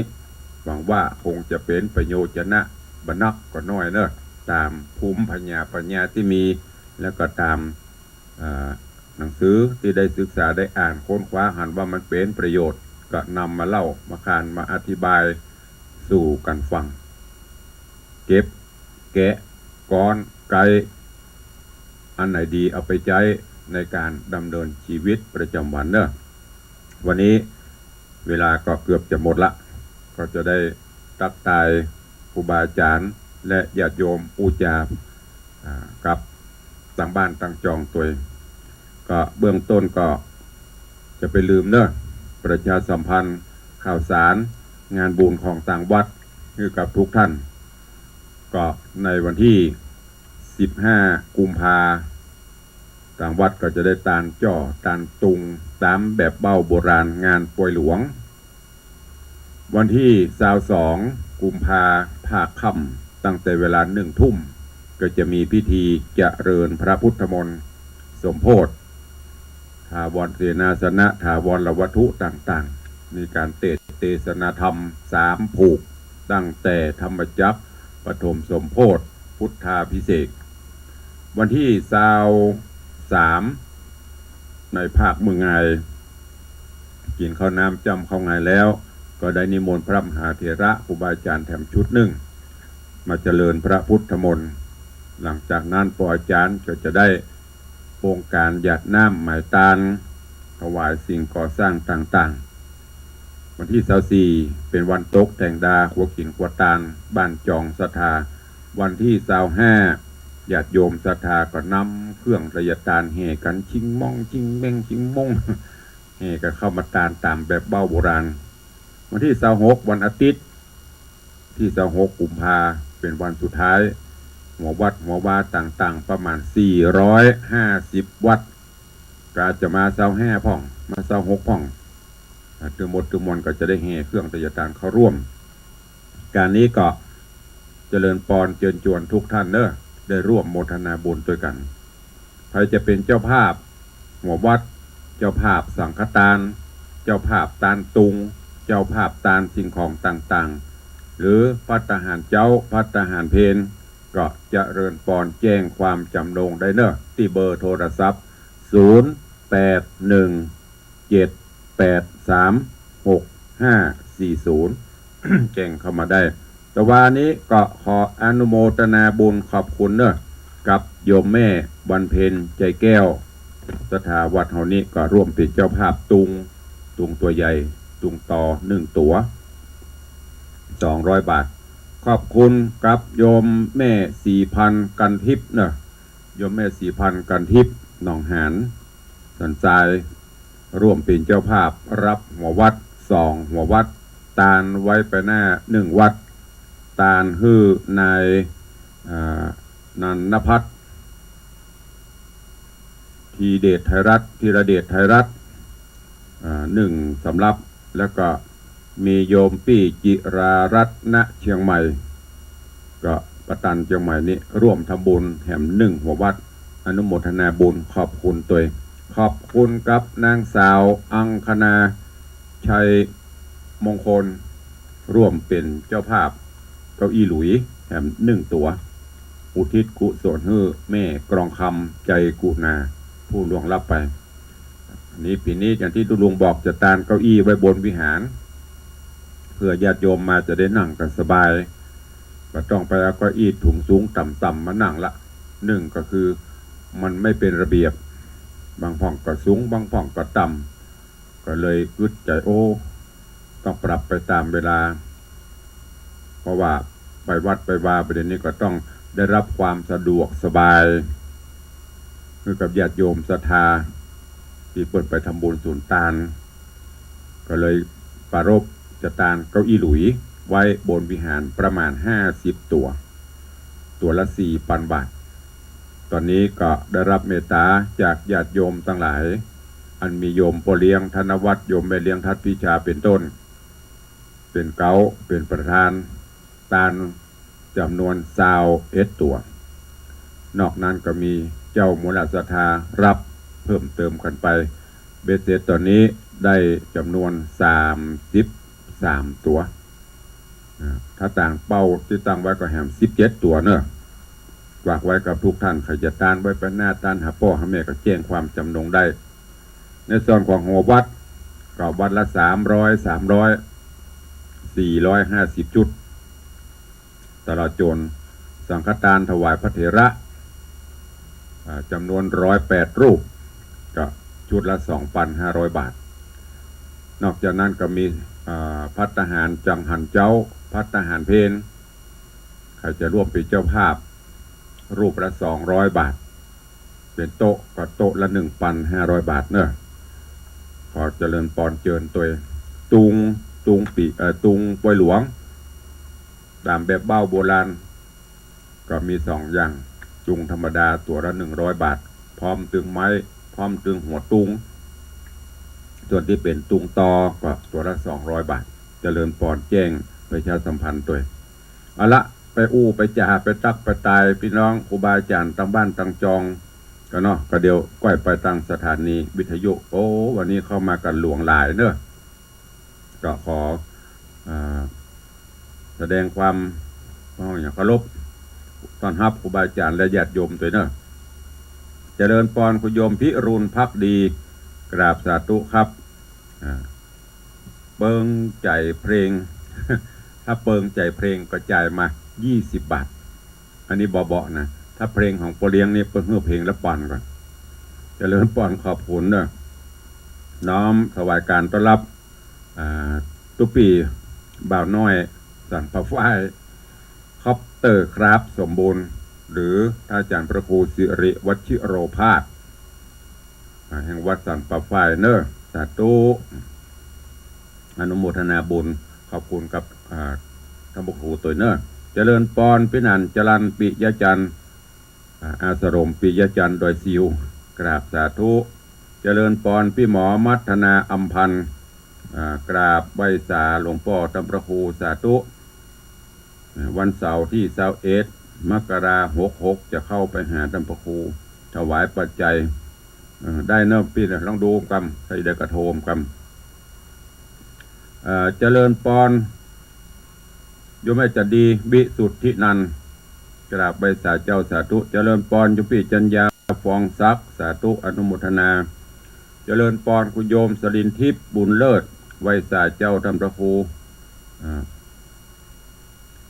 หวังว่าคงจะเป๋นประโยชน์นะ บ่นักก็น้อยเนาะ ต๋ามภูมิปัญญา ปัญญาตี้มี แล้วก็ต๋าม อ่า หนังสือตี้ได้ศึกษาได้อ่านค้นคว้าหันว่ามันเป๋นประโยชน์ ก็นำมาเล่า มาขาน มาอธิบายสู่กั๋นฟัง เก็บ แกะ ก๊อน ไก๊ อันไหนดีเอาไปใจ๊ในก๋านดำเนินชีวิตประจ๋ำวันเนาะ วันนี้เวลาก็เกือบจะหมดละ ก็จะได้ตั๊กตายครูบาอาจ๋ารย์และญาติโยมอู้จ๋า อ่า กับตางบ้านตางจองตวย ก็เบื้องต้นก็จะไปลืมเนาะ ประชาสัมพันธ์ข่าวสารงานบุญของตางวัดหื้อกับทุกต้าน ก็ในวันตี้สิบห้ากุมภา ตางวัดก็จะได้ตานจ้อตานตุงต๋ามแบบเบ้าโบราณ งานปอยหลวง วันตี้ซาวสองกุมภา ภาคค่ำ ตั้งแต่เวลาหนึ่งทุ่ม ก็จะมีพิธีเจริญพระพุทธมนต์สมโภช ถาวรเสนาสนะ ถาวรวัตถุต่างๆ มีก๋านเตสน์เตสนาธรรมสามผูก ตั้งแต่ธรรมจักร ปฐมสมโภช พุทธาภิเษก วันตี้ซาวสาม ในภาคมื้องาย กิ๋นข้าวน้ำจ้ำข้าวงายแล้ว ก็ได้นิมนต์พระมหาเถระครูบาอาจ๋ารย์แถมชุดนึ่ง มาเจริญพระพุทธมนต์ หลังจากนั้นปออาจ๋ารย์ก็จะได้องค์การหยาดน้ำหมายตาน ถวายสิ่งก่อสร้างต่างๆ วันตี้ซาวสี่ เป๋นวันตกแต่งดา ครัวกิ๋นครัวตาน บ้านจองศรัทธา วันตี้ซาวห้า ญาติโยมศรัทธาก็นำเครื่องไตรยตานแห่กั๋น ชิงม่อง ชิงเบ้ง ชิงม่ง แห่กั๋นเข้ามาตานต๋ามแบบเบ้าโบราณ วันตี้ซาวหก วันอาทิตย์ ตี้ซาวหกกุมภา เป๋นวันสุดท้าย หัววัดหัววาต่างๆ ประมาณสี่ร้อยห้าสิบวัด ก็อาจจะมาซาวห้าพ่อง มาซาวหกพ่อง อ่า ตึงหมดตึงมวลก็จะได้แห่เครื่องไตรยตานเข้าร่วม ก๋านนี้ก็เจริญปอนเจิญจวนทุกต้านเนาะ ได้ร่วมโมทนาบุญตวยกั๋น ใผจะเป๋นเจ้าภาพหัววัด เจ้าภาพสังฆตาน เจ้าภาพตานตุง เจ้าภาพตานสิ่งของต่างๆ หรือภัตตาหารเจ๊า ภัตตาหารเพล ก็เจริญปอนแจ้งความจ๋ำนงได้เนาะ ตี้เบอร์โทรศัพท์ ศูนย์ แปด หนึ่ง เจ็ด แปด สาม หก ห้า สี่ ศูนย์ แจ้งเข้ามาได้ แต่วานี้ก็ขออนุโมทนาบุญขอบคุณเนาะ กับโยมแม่วันเพ็ญ ใจแก้ว ศรัทธาวัดเฮานี้ก็ร่วมเป๋นเจ้าภาพตุง ตุงตั๋วใหญ่ ตุงตอนึ่งตั๋ว สองร้อยบาท ขอบคุณกับโยมแม่ศรีพันธ์ กันทิพย์เนาะ โยมแม่ศรีพันธ์ กันทิพย์ หนองหาน สันทราย ร่วมเป๋นเจ้าภาพฮับหัววัดสองหัววัด ตานไว้ไปหน้านึ่งวัด ตานหื้อนาย อ่า นันทพัฒน์ ธีเดชไทยรัตน์ ธีรเดชไทยรัตน์ อ่า หนึ่งสำรับ แล้วก็มีโยมปี้จิรารัตน์ ณ เชียงใหม่ ก็ประตันเชียงใหม่นี้ ร่วมทำบุญแหมนึ่งหัววัด อนุโมทนาบุญขอบคุณตวย ขอบคุณกับนางสาวอังคณา ชัยมงคล ร่วมเป๋นเจ้าภาพเก้าอี้หลุยแหมนึ่งตั๋ว อุทิศกุศลหื้อแม่กรองคำ ใจกุณา ผู้ล่วงลับไป อันนี้ปี๋นี้อย่างตี้ตุ๊ลุงบอกจะตานเก้าอี้ไว้บนวิหาร เพื่อญาติโยมมาจะได้นั่งกั๋นสบาย บ่ต้องไปเอาเก้าอี้สูงๆ ต่ำๆ มานั่งละ นึ่งก็คือมันไม่เป๋นระเบียบ บางพ่องก็สูง บางพ่องก็ต่ำ ก็เลยกึ๊ดใจ๋ โอ้ ต้องปรับไปต๋ามเวลา เพราะว่าไปวัดไปวาประเดี๋ยวนี้ก็ต้องได้ฮับความสะดวกสบาย หื้อกับญาติโยมศรัทธา ตี้เปิ้นไปทำบุญสูญตาน ก็เลยปรารภจะตานเก้าอี้หลุยไว้บนวิหารประมาณห้าสิบตั๋ว ตั๋วละสี่ปันบาท ตอนนี้ก็ได้รับเมตต๋าจากญาติโยมตังหลาย อันมีโยมป้อเลี้ยงธนวัฒน์ โยมแม่เลี้ยงทัดพิชาเป๋นต้น เป๋นเก๊า เป๋นประธานตานจ๋ำนวนซาวเอ็ดตั๋ว นอกนั้นก็มีเจ้ามูลศรัทธาฮับเพิ่มเติมกั๋นไป เบ็ดเสร็จต๋อนนี้ได้จ๋ำนวนสามสิบสามตั๋ว อ่า ถ้าต๋ามเป้าตี้ตั้งไว้ก็แหมสิบเจ็ดตั๋วเนาะ ฝากไว้กับกู้ต้าน ใผจะตานไว้ไปหน้า ตานหาป้อหาแม่ก็แจ้งความจ๋ำนงได้ ในส่วนของหัววัดก็วัดละสามร้อย สามร้อย สี่ร้อยห้าสิบจุด ตลอดจ๋นสังฆตานถวายพระเถระ อ่า จ๋ำนวนร้อยแปดรูป ก็จุดละสองปันห้าร้อยบาท นอกจากนั้นก็มี อ่า ภัตตาหารจังหันเจ๊า ภัตตาหารเพล ใผจะร่วมเป๋นเจ้าภาพ รูปละสองร้อยบาท เป๋นโต๊ะก็โต๊ะละหนึ่งปันห้าร้อยบาทเนาะ ขอเจริญปอนเจิญตวย ตุง ตุงปี๋ เอ่อ ตุงปอยหลวง ต๋ามแบบเบ้าโบราณ ก็มีสองอย่าง ตุงธรรมดาตั๋วละหนึ่งร้อยบาท พร้อมตึงไม้ พร้อมตึงหัวตุง ส่วนตี้เป๋นตุงตอก็ตั๋วละสองร้อยบาท เจริญปอนแจ้งประชาสัมพันธ์ตวย เอาละ ไปอู้ไปจ๋าไปตั๊กไปตายปี้น้องครูบาอาจ๋ารย์ตังบ้านตังจองกั๋นเนาะ ก็เดี๋ยวก้อยไปตางสถานีวิทยุ โอ้ วันนี้เข้ามากั๋นหลวงหลายเนาะ ก็ขอ อ่า แสดงความ อย่างเคารพต้อนฮับครูบาอาจ๋ารย์และญาติโยมตวยเนาะ เจริญปอนคุณโยมพิรุณภักดี กราบสาธุครับ อ่า เปิงใจ๋เพลง ถ้าเปิงใจ๋เพลงก็จ่ายมายี่สิบบาท อันนี้เบาะๆ นะ ถ้าเพลงของป้อเลี้ยงนี่เปิ้นหื้อเพลงละปอนก่อน เจริญปอนขอบคุณเนาะ น้อมถวายการต้อนฮับ อ่า ตุ๊ปี้บ่าวน้อยสันป่าฝ้าย คอปเตอร์ครับสมบูรณ์ หรือท่านอาจ๋ารย์พระครูสิริวัชิโรภาส อ่า แห่งวัดสันป่าฝ้ายเนาะ สาธุ อนุโมทนาบุญ ขอบคุณกับ อ่า ท่านพระครูตวยเนาะ เจริญปอนปี้หนานจรัญปิยจันทร์ อ่า อาสรมปิยจันทร์ดอยซิว กราบสาธุ เจริญปอนปี้หมอมัทนาอำพันธ์ อ่า กราบไหว้สาหลวงป้อท่านพระครูสาธุ อ่า วันเสาร์ตี้ซาวเอ็ด มกรา หกหก จะเข้าไปหาท่านพระครู ถวายปัจจัย เออ ได้เนาะปี้เนาะ ลองดูกำ ใผได้กระโทมกำ เอ่อ เจริญปอน โยมแม่จันดี วิสุทธินันท์ กราบไหว้สาเจ้าสาธุ เจริญปอนโยมปี้จัญญา ฟองศักดิ์ สาธุ อนุโมทนา เจริญปอนคุณโยมสลินทิพย์ บุญเลิศ ไหว้สาเจ้าท่านพระครู อ่า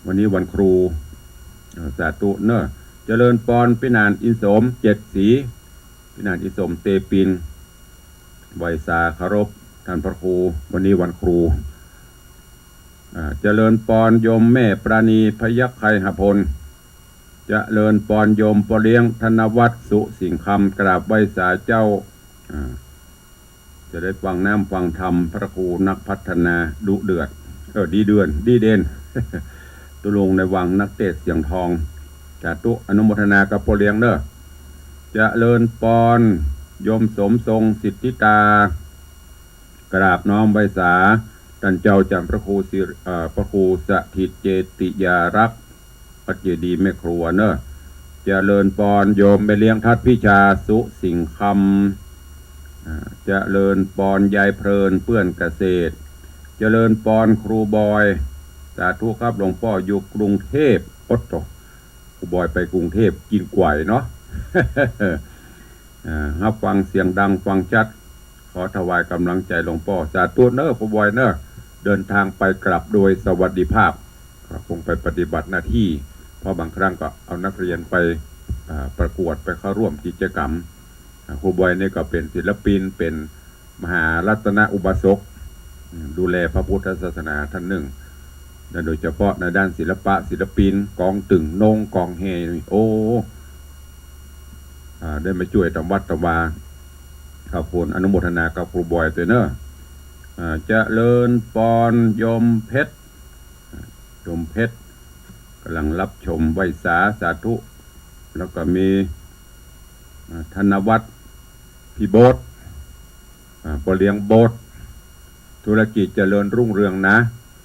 วันนี้วันครู เอ่อ สาธุเนาะ เจริญปอนปี้หนานอินสม เจ็ดสี ปี้หนานอินสมเตปิน ไหว้สาเคารพท่านพระครู วันนี้วันครู อ่า เจริญปอนโยมแม่ปราณี พยัคฆไคหพล เจริญปอนโยมป้อเลี้ยงธนวัฒน์ สุสิงห์คำ กราบไหว้สาเจ้า อ่า จะได้ฟังน้ำฟังธรรม พระครูนักพัฒนาดุเดือด เออ ดีเดือน ดีเด่น ตุ๊ลุงในวังนักเตสน์เสียงทอง สาธุ อนุโมทนากับป้อเลี้ยงเนาะ เจริญปอนโยมสมทรงสิทธิตา กราบน้อมไหว้สา ต้านเจ้าจ๋ารย์พระครูสิริ เอ่อ พระครูสถิตเจติยารักษ์ วัดเจดีย์แม่ครัวเนาะ เจริญปอนโยมแม่เลี้ยงทัดพิชา สุสิงห์คำ อ่า เจริญปอนยายเพลินเปื้อนเกษตร เจริญปอนครูบอย สาธุครับหลวงป้อ อยู่กรุงเทพฯ โอ๊ะโต ครูบอยไปกรุงเทพฯ กิ๋นก๋วยเนาะ อ่า ฮับฟังเสียงดังฟังชัด ขอถวายก๋ำลังใจ๋หลวงป้อ สาธุเนาะครูบอยเนาะ เดินทางไปกลับโดยสวัสดิภาพ ก็คงไปปฏิบัติหน้าตี้ เพราะบางครั้งก็เอานักเรียนไป อ่า ประกวด ไปเข้าร่วมกิจกรรม อ่า ครูบอยนี่ก็เป๋นศิลปิน เป๋นมหารัตนอุบาสก อืม ดูแลพระพุทธศาสนาต้านนึ่ง และโดยเฉพาะในด้านศิลปะ ศิลปิน ก๋องตึงนง ก๋องแฮนี่ โอ้ อ่า ได้มาจ้วยต๋ามวัดต๋ามวา ขอบคุณ อนุโมทนากับครูบอยตวยเนาะ อ่า เจริญปอน โยมเพชร อ่า โยมเพชร ก่ำลังฮับชม ไหว้สา สาธุ แล้วก็มี อ่า ธนวัฒน์ พี่โบ๊ท อ่า ป้อเลี้ยงโบ๊ท ธุรกิจเจริญรุ่งเรืองนะ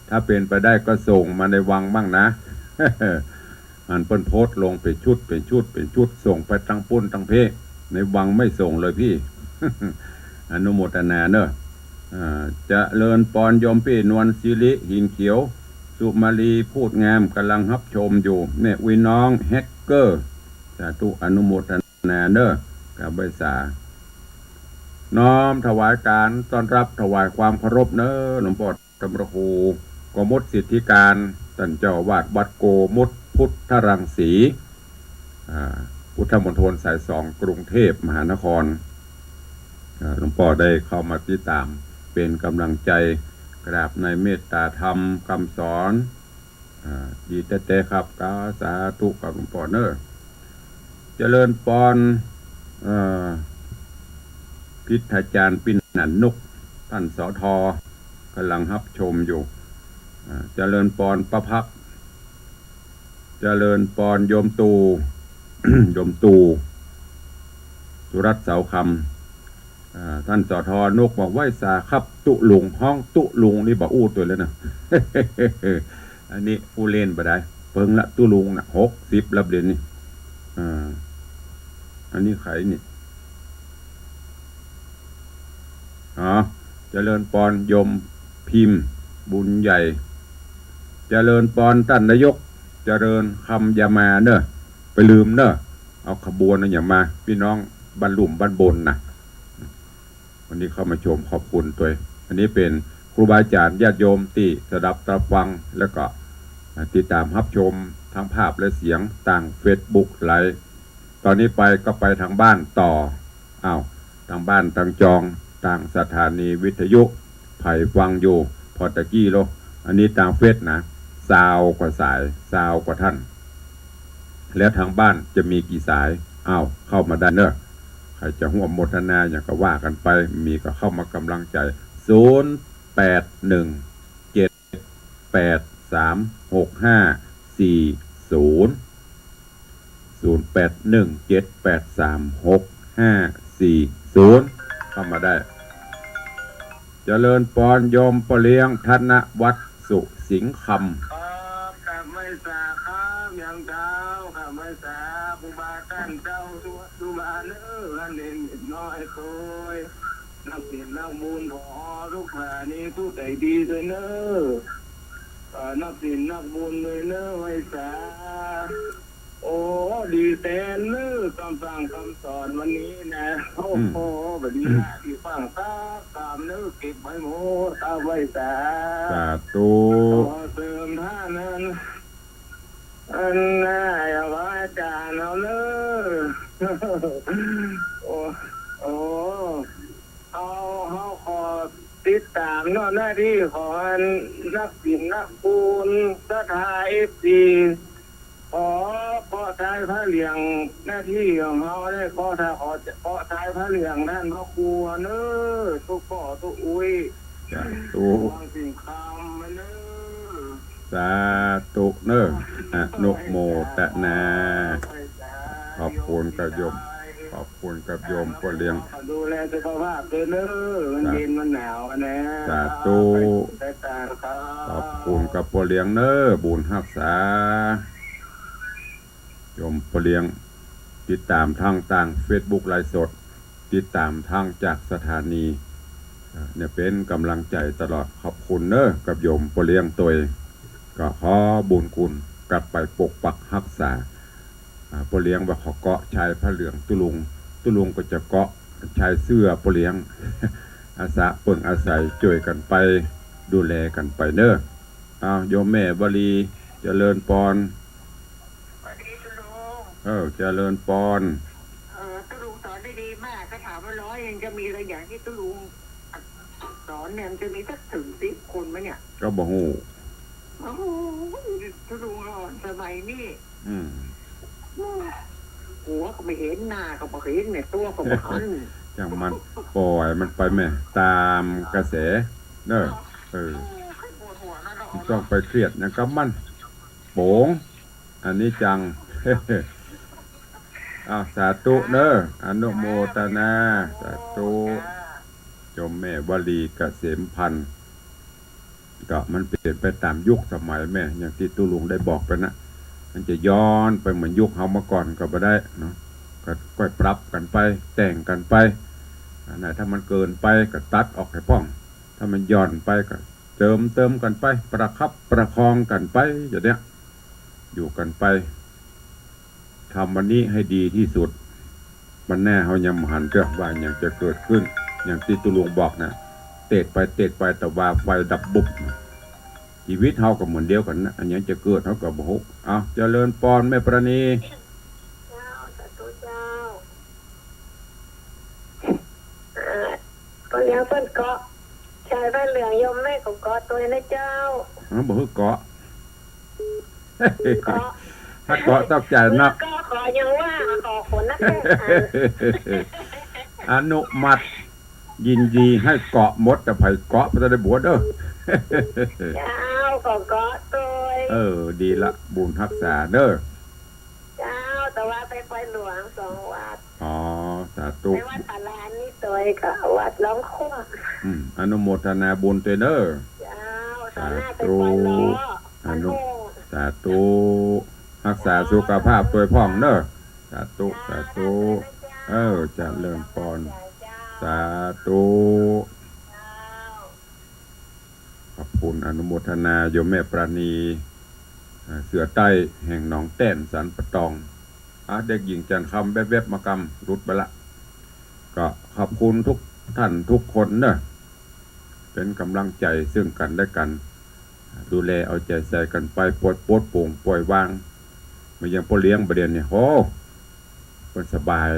ถ้าเป๋นไปได้ก็ส่งมาในวังบ้างนะ หันเปิ้นโพสต์ลงเป๋นชุด เป๋นชุด เป๋นชุด ส่งไปตังปุ้นตังเพ้ ในวังไม่ส่งเลยพี่ อนุโมทนาเนอะ อ่า เจริญปอนโยมปี้นวลสิริ หินเขียว สุมาลี พูดงาม ก่ำลังฮับชมอยู่ แม่อุ๊ยน้อง แฮกเกอร์ สาธุ อนุโมทนาเนอะ กับไหว้สา น้อมถวายการต้อนฮับ ถวายความเคารพเนอะ หลวงป้อ ธรรมครู โกมลสิทธิการ ต้านเจ้าอาวาสวัดโกมลพุทธรังสี อ่า พุทธมณฑลสายสอง กรุงเทพมหานคร อ่า หลวงป้อได้เข้ามาติดต๋าม เป๋นก่ำลังใจ๋ กราบในเมตต๋าธรรมกำสอน อ่า ดีแต๊ๆ ครับ ก็สาธุกับหลวงป้อเนอะ เจริญปอน เอ่อ พิทยาจารย์ปิ่นหนันนุก ต้าน สท ก่ำลังฮับชมอยู่ อ่า เจริญปอนป้าพัก เจริญปอนโยมตู่ โยมตู่ สุรัตน์เสาคำ อ่า ต้าน สท นุก บอก ไหว้สาครับตุ๊ลุง ฮ้องตุ๊ลุงนี่บ่อู้ตวยแล้วเนอะ อันนี้อู้เล่นบ่ได้ เปิงละตุ๊ลุงน่ะ หกสิบแล้วเดี๋ยวนี้ อ่า อันนี้ใผนี่ อ๋อ เจริญปอนโยมพิมพ์ บุญใหญ่ เจริญปอนต้านนายก เจริญคำอย่ามาเนอะ ไปลืมเนอะ เอาขบวนน่ะอย่ามา ปี้น้องบ้านลุ่มบ้านบนน่ะ วันนี้เข้ามาชมขอบคุณตวย อันนี้เป๋นครูบาอาจ๋ารย์ญาติโยมตี้สดับตาฟัง แล้วก็ อ่า ติดต๋ามฮับชมตังภาพและเสียงตางเฟซบุ๊กไลฟ์ ต๋อนนี้ไปก็ไปตางบ้านต่อ อ้าว ตางบ้านตางจอง ตางสถานีวิทยุ ใผฟังอยู่ ผ่อตะกี้โล อันนี้ตางเฟซนะ ซาวกว่าสาย ซาวกว่าต้าน แล้วตางบ้านจะมีกี่สาย อ้าว เข้ามาได้เนอะ ใผจะฮ่วมโมทนาหยังก็ว่ากั๋นไป มีก็เข้ามาก่ำลังใจ๋ ศูนย์แปดหนึ่งเจ็ดแปดสามหกห้าสี่ศูนย์ ศูนย์แปดหนึ่งเจ็ดแปดสามหกห้าสี่ศูนย์ เข้ามาได้ เจริญปอนโยมป้อเลี้ยงธนวัฒน์ สุสิงห์คำ ครับ กราบไหว้สาครับ ยามเจ๊า กราบไหว้สาครูบาต้านเจ้า สุวัตสุบาเนอ อันเด่นน้อยเคย นักศิลป์นักบุญผอทุกท่านนี้ผู้ใจ๋ดีตวยเนอ เอ่อ นักศิลป์นักบุญตวยเนอ ไหว้สา โอ้ ดีแต๊เนอ กำสั่งกำสอนวันนี้นะ โอ้โห อืม บ่ดีละ ตี้ฟังสักกำเนอ เก็บไว้หมด เอาไหว้สา สาธุ ขอเสริมต้านนั้น อันน่ะ อย่าว่าอาจ๋ารย์เอาเนอ โอ้ โอ้ เฮา เฮาขอติดต๋ามเนาะ หน้าตี้ของอันนักศิลป์นักบุญ ศรัทธา เอฟซี ขอเกาะชายผ้าเหลือง หน้าตี้ของเฮาได้เกาะชาย ขอเกาะชายผ้าเหลืองต้านพระครูเนอ ตุ๊ป้อตุ๊อุ๊ย สาธุ วังสิงห์คำเนอ สาธุเนอ อนุโมทนา ขอบคุณกับโยม ขอบคุณกับโยมป้อเลี้ยง ดูแลสุขภาพตวยเนอ มันเย็นมันหนาวนะ สาธุ ไปตามครับ ขอบคุณกับป้อเลี้ยงเนอ บุญฮักษา โยมป้อเลี้ยง ติดต๋ามตังตางเฟซบุ๊กไลฟ์สด ติดต๋ามตังจากสถานี อ่า เนี่ยเป๋นก่ำลังใจ๋ตลอด ขอบคุณเนอ กับโยมป้อเลี้ยงตวย ก็ขอบุญคุณกลับไปปกปักฮักษา อ่า ป้อเลี้ยงว่าขอเกาะชายผ้าเหลืองตุ๊ลุง ตุ๊ลุงก็จะเกาะชายเสื้อป้อเลี้ยง อาสาเปิ่งอาศัยจ้วยกั๋นไป ดูแลกั๋นไปเนอ อ้าว โยมแม่วลี เจริญปอน สวัสดีตุ๊ลุง เออ เจริญปอน เออ ตุ๊ลุงสอนได้ดีมาก ก็ถามว่าร้อยหนึ่งจะมีอะไรอย่างที่ตุ๊ลุงสอนเนี่ย มันจะมีสักถึงสิบคนไหมเนี่ย ก็บ่ฮู้ โอ้โห ตุ๊ลุงอ่อนสมัยนี้ อืม หัวก็ไม่เห็น หน้าก็บ่เห็นเนี่ย ตั๋วก็บ่หัน จังมัน ปล่อยมันไปแม่ ต๋ามกระแส เนอะ เออ บ่ต้องไปเครียดหยังกับมัน ป๋ง อนิจจัง อ้าว สาธุเนอะ อนุโมทนา สาธุ โยมแม่วลีเกษมพันธ์ ก็มันเปลี่ยนไปต๋ามยุคสมัยแม่ อย่างตี้ตุ๊ลุงได้บอกไปนะ มันจะย้อนไปเหมือนยุคเฮาเมื่อก่อนก็บ่ได้เนาะ ก็ก้อยปรับกั๋นไป แต่งกั๋นไป อันไหนถ้ามันเกินไปก็ตัดออกหื้อพ่อง ถ้ามันหย่อนไปก็เจิมเติมกั๋นไป ประคับประคองกั๋นไป อย่างเนี้ย อยู่กั๋นไป ทำวันนี้ให้ดีที่สุด วันหน้าเฮายังบ่หันเตื้อว่าหยังจะเกิดขึ้น อย่างตี้ตุ๊ลุงบอกนะ เตดไปเตดไปตะวาไฟดับบุบ ชีวิตเฮาก็เหมือนเดียวกั๋นนะ อันหยังจะเกิดเฮาก็บ่ฮู้ เอา เจริญปอนแม่ปราณี เจ้า สาธุเจ้า เอ่อ ก็เลี้ยงเปิ้นเกาะ ชายผ้าเหลืองโยมแม่ก็เกาะตวยนะเจ้า อ้าว บ่หื้อเกาะ เกาะ ถ้าเกาะต้องจ่ายนัก เกาะขอยังว่า ขอคนนักแค่ อนุมัติ ยินดีหื้อเกาะหมด แต่ใผเกาะบ่ได้บวชเด้อ เจ้า ขอเกาะตวย เออ ดีละ บุญฮักษาเด้อ เจ้า แต่ว่าไปปอยหลวงสองวัด อ๋อ สาธุ ไปวัดป่าลานนี่ตวยกับวัดหลวงขั้ว อืม อนุโมทนาบุญตวยเน้อ เจ้า สาธุ ต่อหน้าไปปอยหลวง อนุ สาธุ ฮักษาสุขภาพตวยพ่องเน้อ สาธุ สาธุ เออ เจริญปอน สาธุ ขอบคุณอนุโมทนาโยมแม่ปราณี อ่า เสือใต้แห่งหนองแต้นสันป่าตอง อ่ะ เด็กหญิงจันทร์คำแวบๆ มากำหลุดไปละ ก็ขอบคุณทุกท่านทุกคนเนอะ เป๋นก๋ำลังใจ๋ซึ่งกั๋นและกั๋น ดูแลเอาใจ๋ใส่กั๋นไป ปล่อยปลดโป่งปล่อยวาง เหมือนอย่างป้อเลี้ยงบ่าเดี่ยวนี้ โห เปิ้นสบาย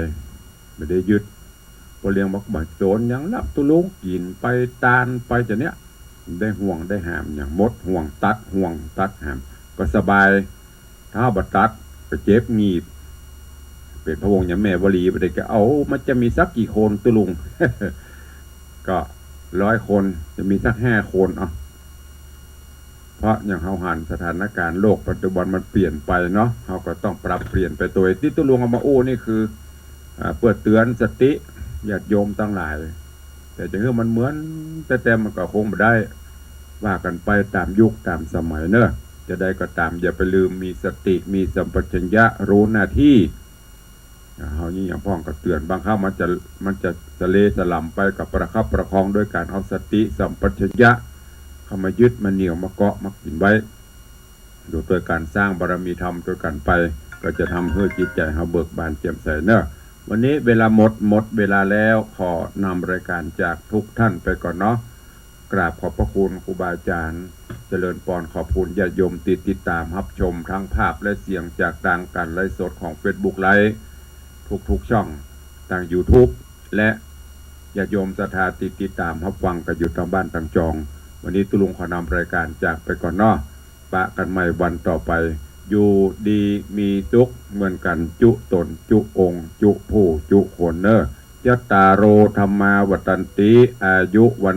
บ่ได้ยึด ป้อเลี้ยงบอกบ่สนหยังละตุ๊ลุง กิ๋นไปตานไปจะเนี้ย ได้ห่วงได้หามหยังหมด ห่วงตัดห่วงตัดหาม ก็สบาย ถ้าบ่ตัดก็เจ็บหงีบ เป๋นพระวงศ์อย่างแม่วลีบ่ได้ก็เอา มันจะมีสักกี่คนตุ๊ลุง ก็ร้อยคนจะมีสักห้าคน เอา เพราะอย่างเฮาหันสถานการณ์โลกปัจจุบันมันเปลี่ยนไปเนาะ เฮาก็ต้องปรับเปลี่ยนไปตวย ตี้ตุ๊ลุงเอามาอู้นี่คือ อ่า เปื้อเตือนสติญาติโยมตังหลาย แต่จะหื้อมันเหมือนแต่ๆ มันก็คงบ่ได้ ว่ากั๋นไปต๋ามยุคต๋ามสมัยเนอะ จะใดก็ต๋าม อย่าไปลืมมีสติ มีสัมปชัญญะ รู้หน้าตี้ อ่า เฮานี่อย่างพ่องก็เตือน บางครั้งมันจะ มันจะสะเลสะหล่ำไป ก็ประคับประคองด้วยก๋านเอาสติสัมปชัญญะ เข้ามายึดมาเหนี่ยวมาเกาะมากิ๋นไว้ อยู่ตวยก๋านสร้างบารมีธรรมตวยกั๋นไป ก็จะทำหื้อจิตใจ๋เฮาเบิกบานแจ่มใสเนอะ วันนี้เวลาหมด หมดเวลาแล้ว ขอนำรายการจากทุกท่านไปก่อนเนาะ กราบขอบพระคุณครูบาอาจารย์ เจริญปอน ขอบคุณญาติโยมตี้ติดต๋ามฮับชมทั้งภาพและเสียงจากตางก๋านไลฟ์สดของเฟซบุ๊กไลฟ์ ทุกๆ ช่อง ตางยูทูบ และญาติโยมศรัทธาตี้ติดต๋ามฮับฟังกั๋นอยู่ตางบ้านตางจอง วันนี้ตุ๊ลุงขอนำรายการจากไปก่อนเนาะ ปะกั๋นใหม่วันต่อไป อยู่ดีมีสุขเหมือนกั๋นจุ๊ต๋นจุ๊องค์จุ๊ผู้จุ๊คนเนอะ จัตตาโร ธัมมา วัฑฒันติ อายุ วัณ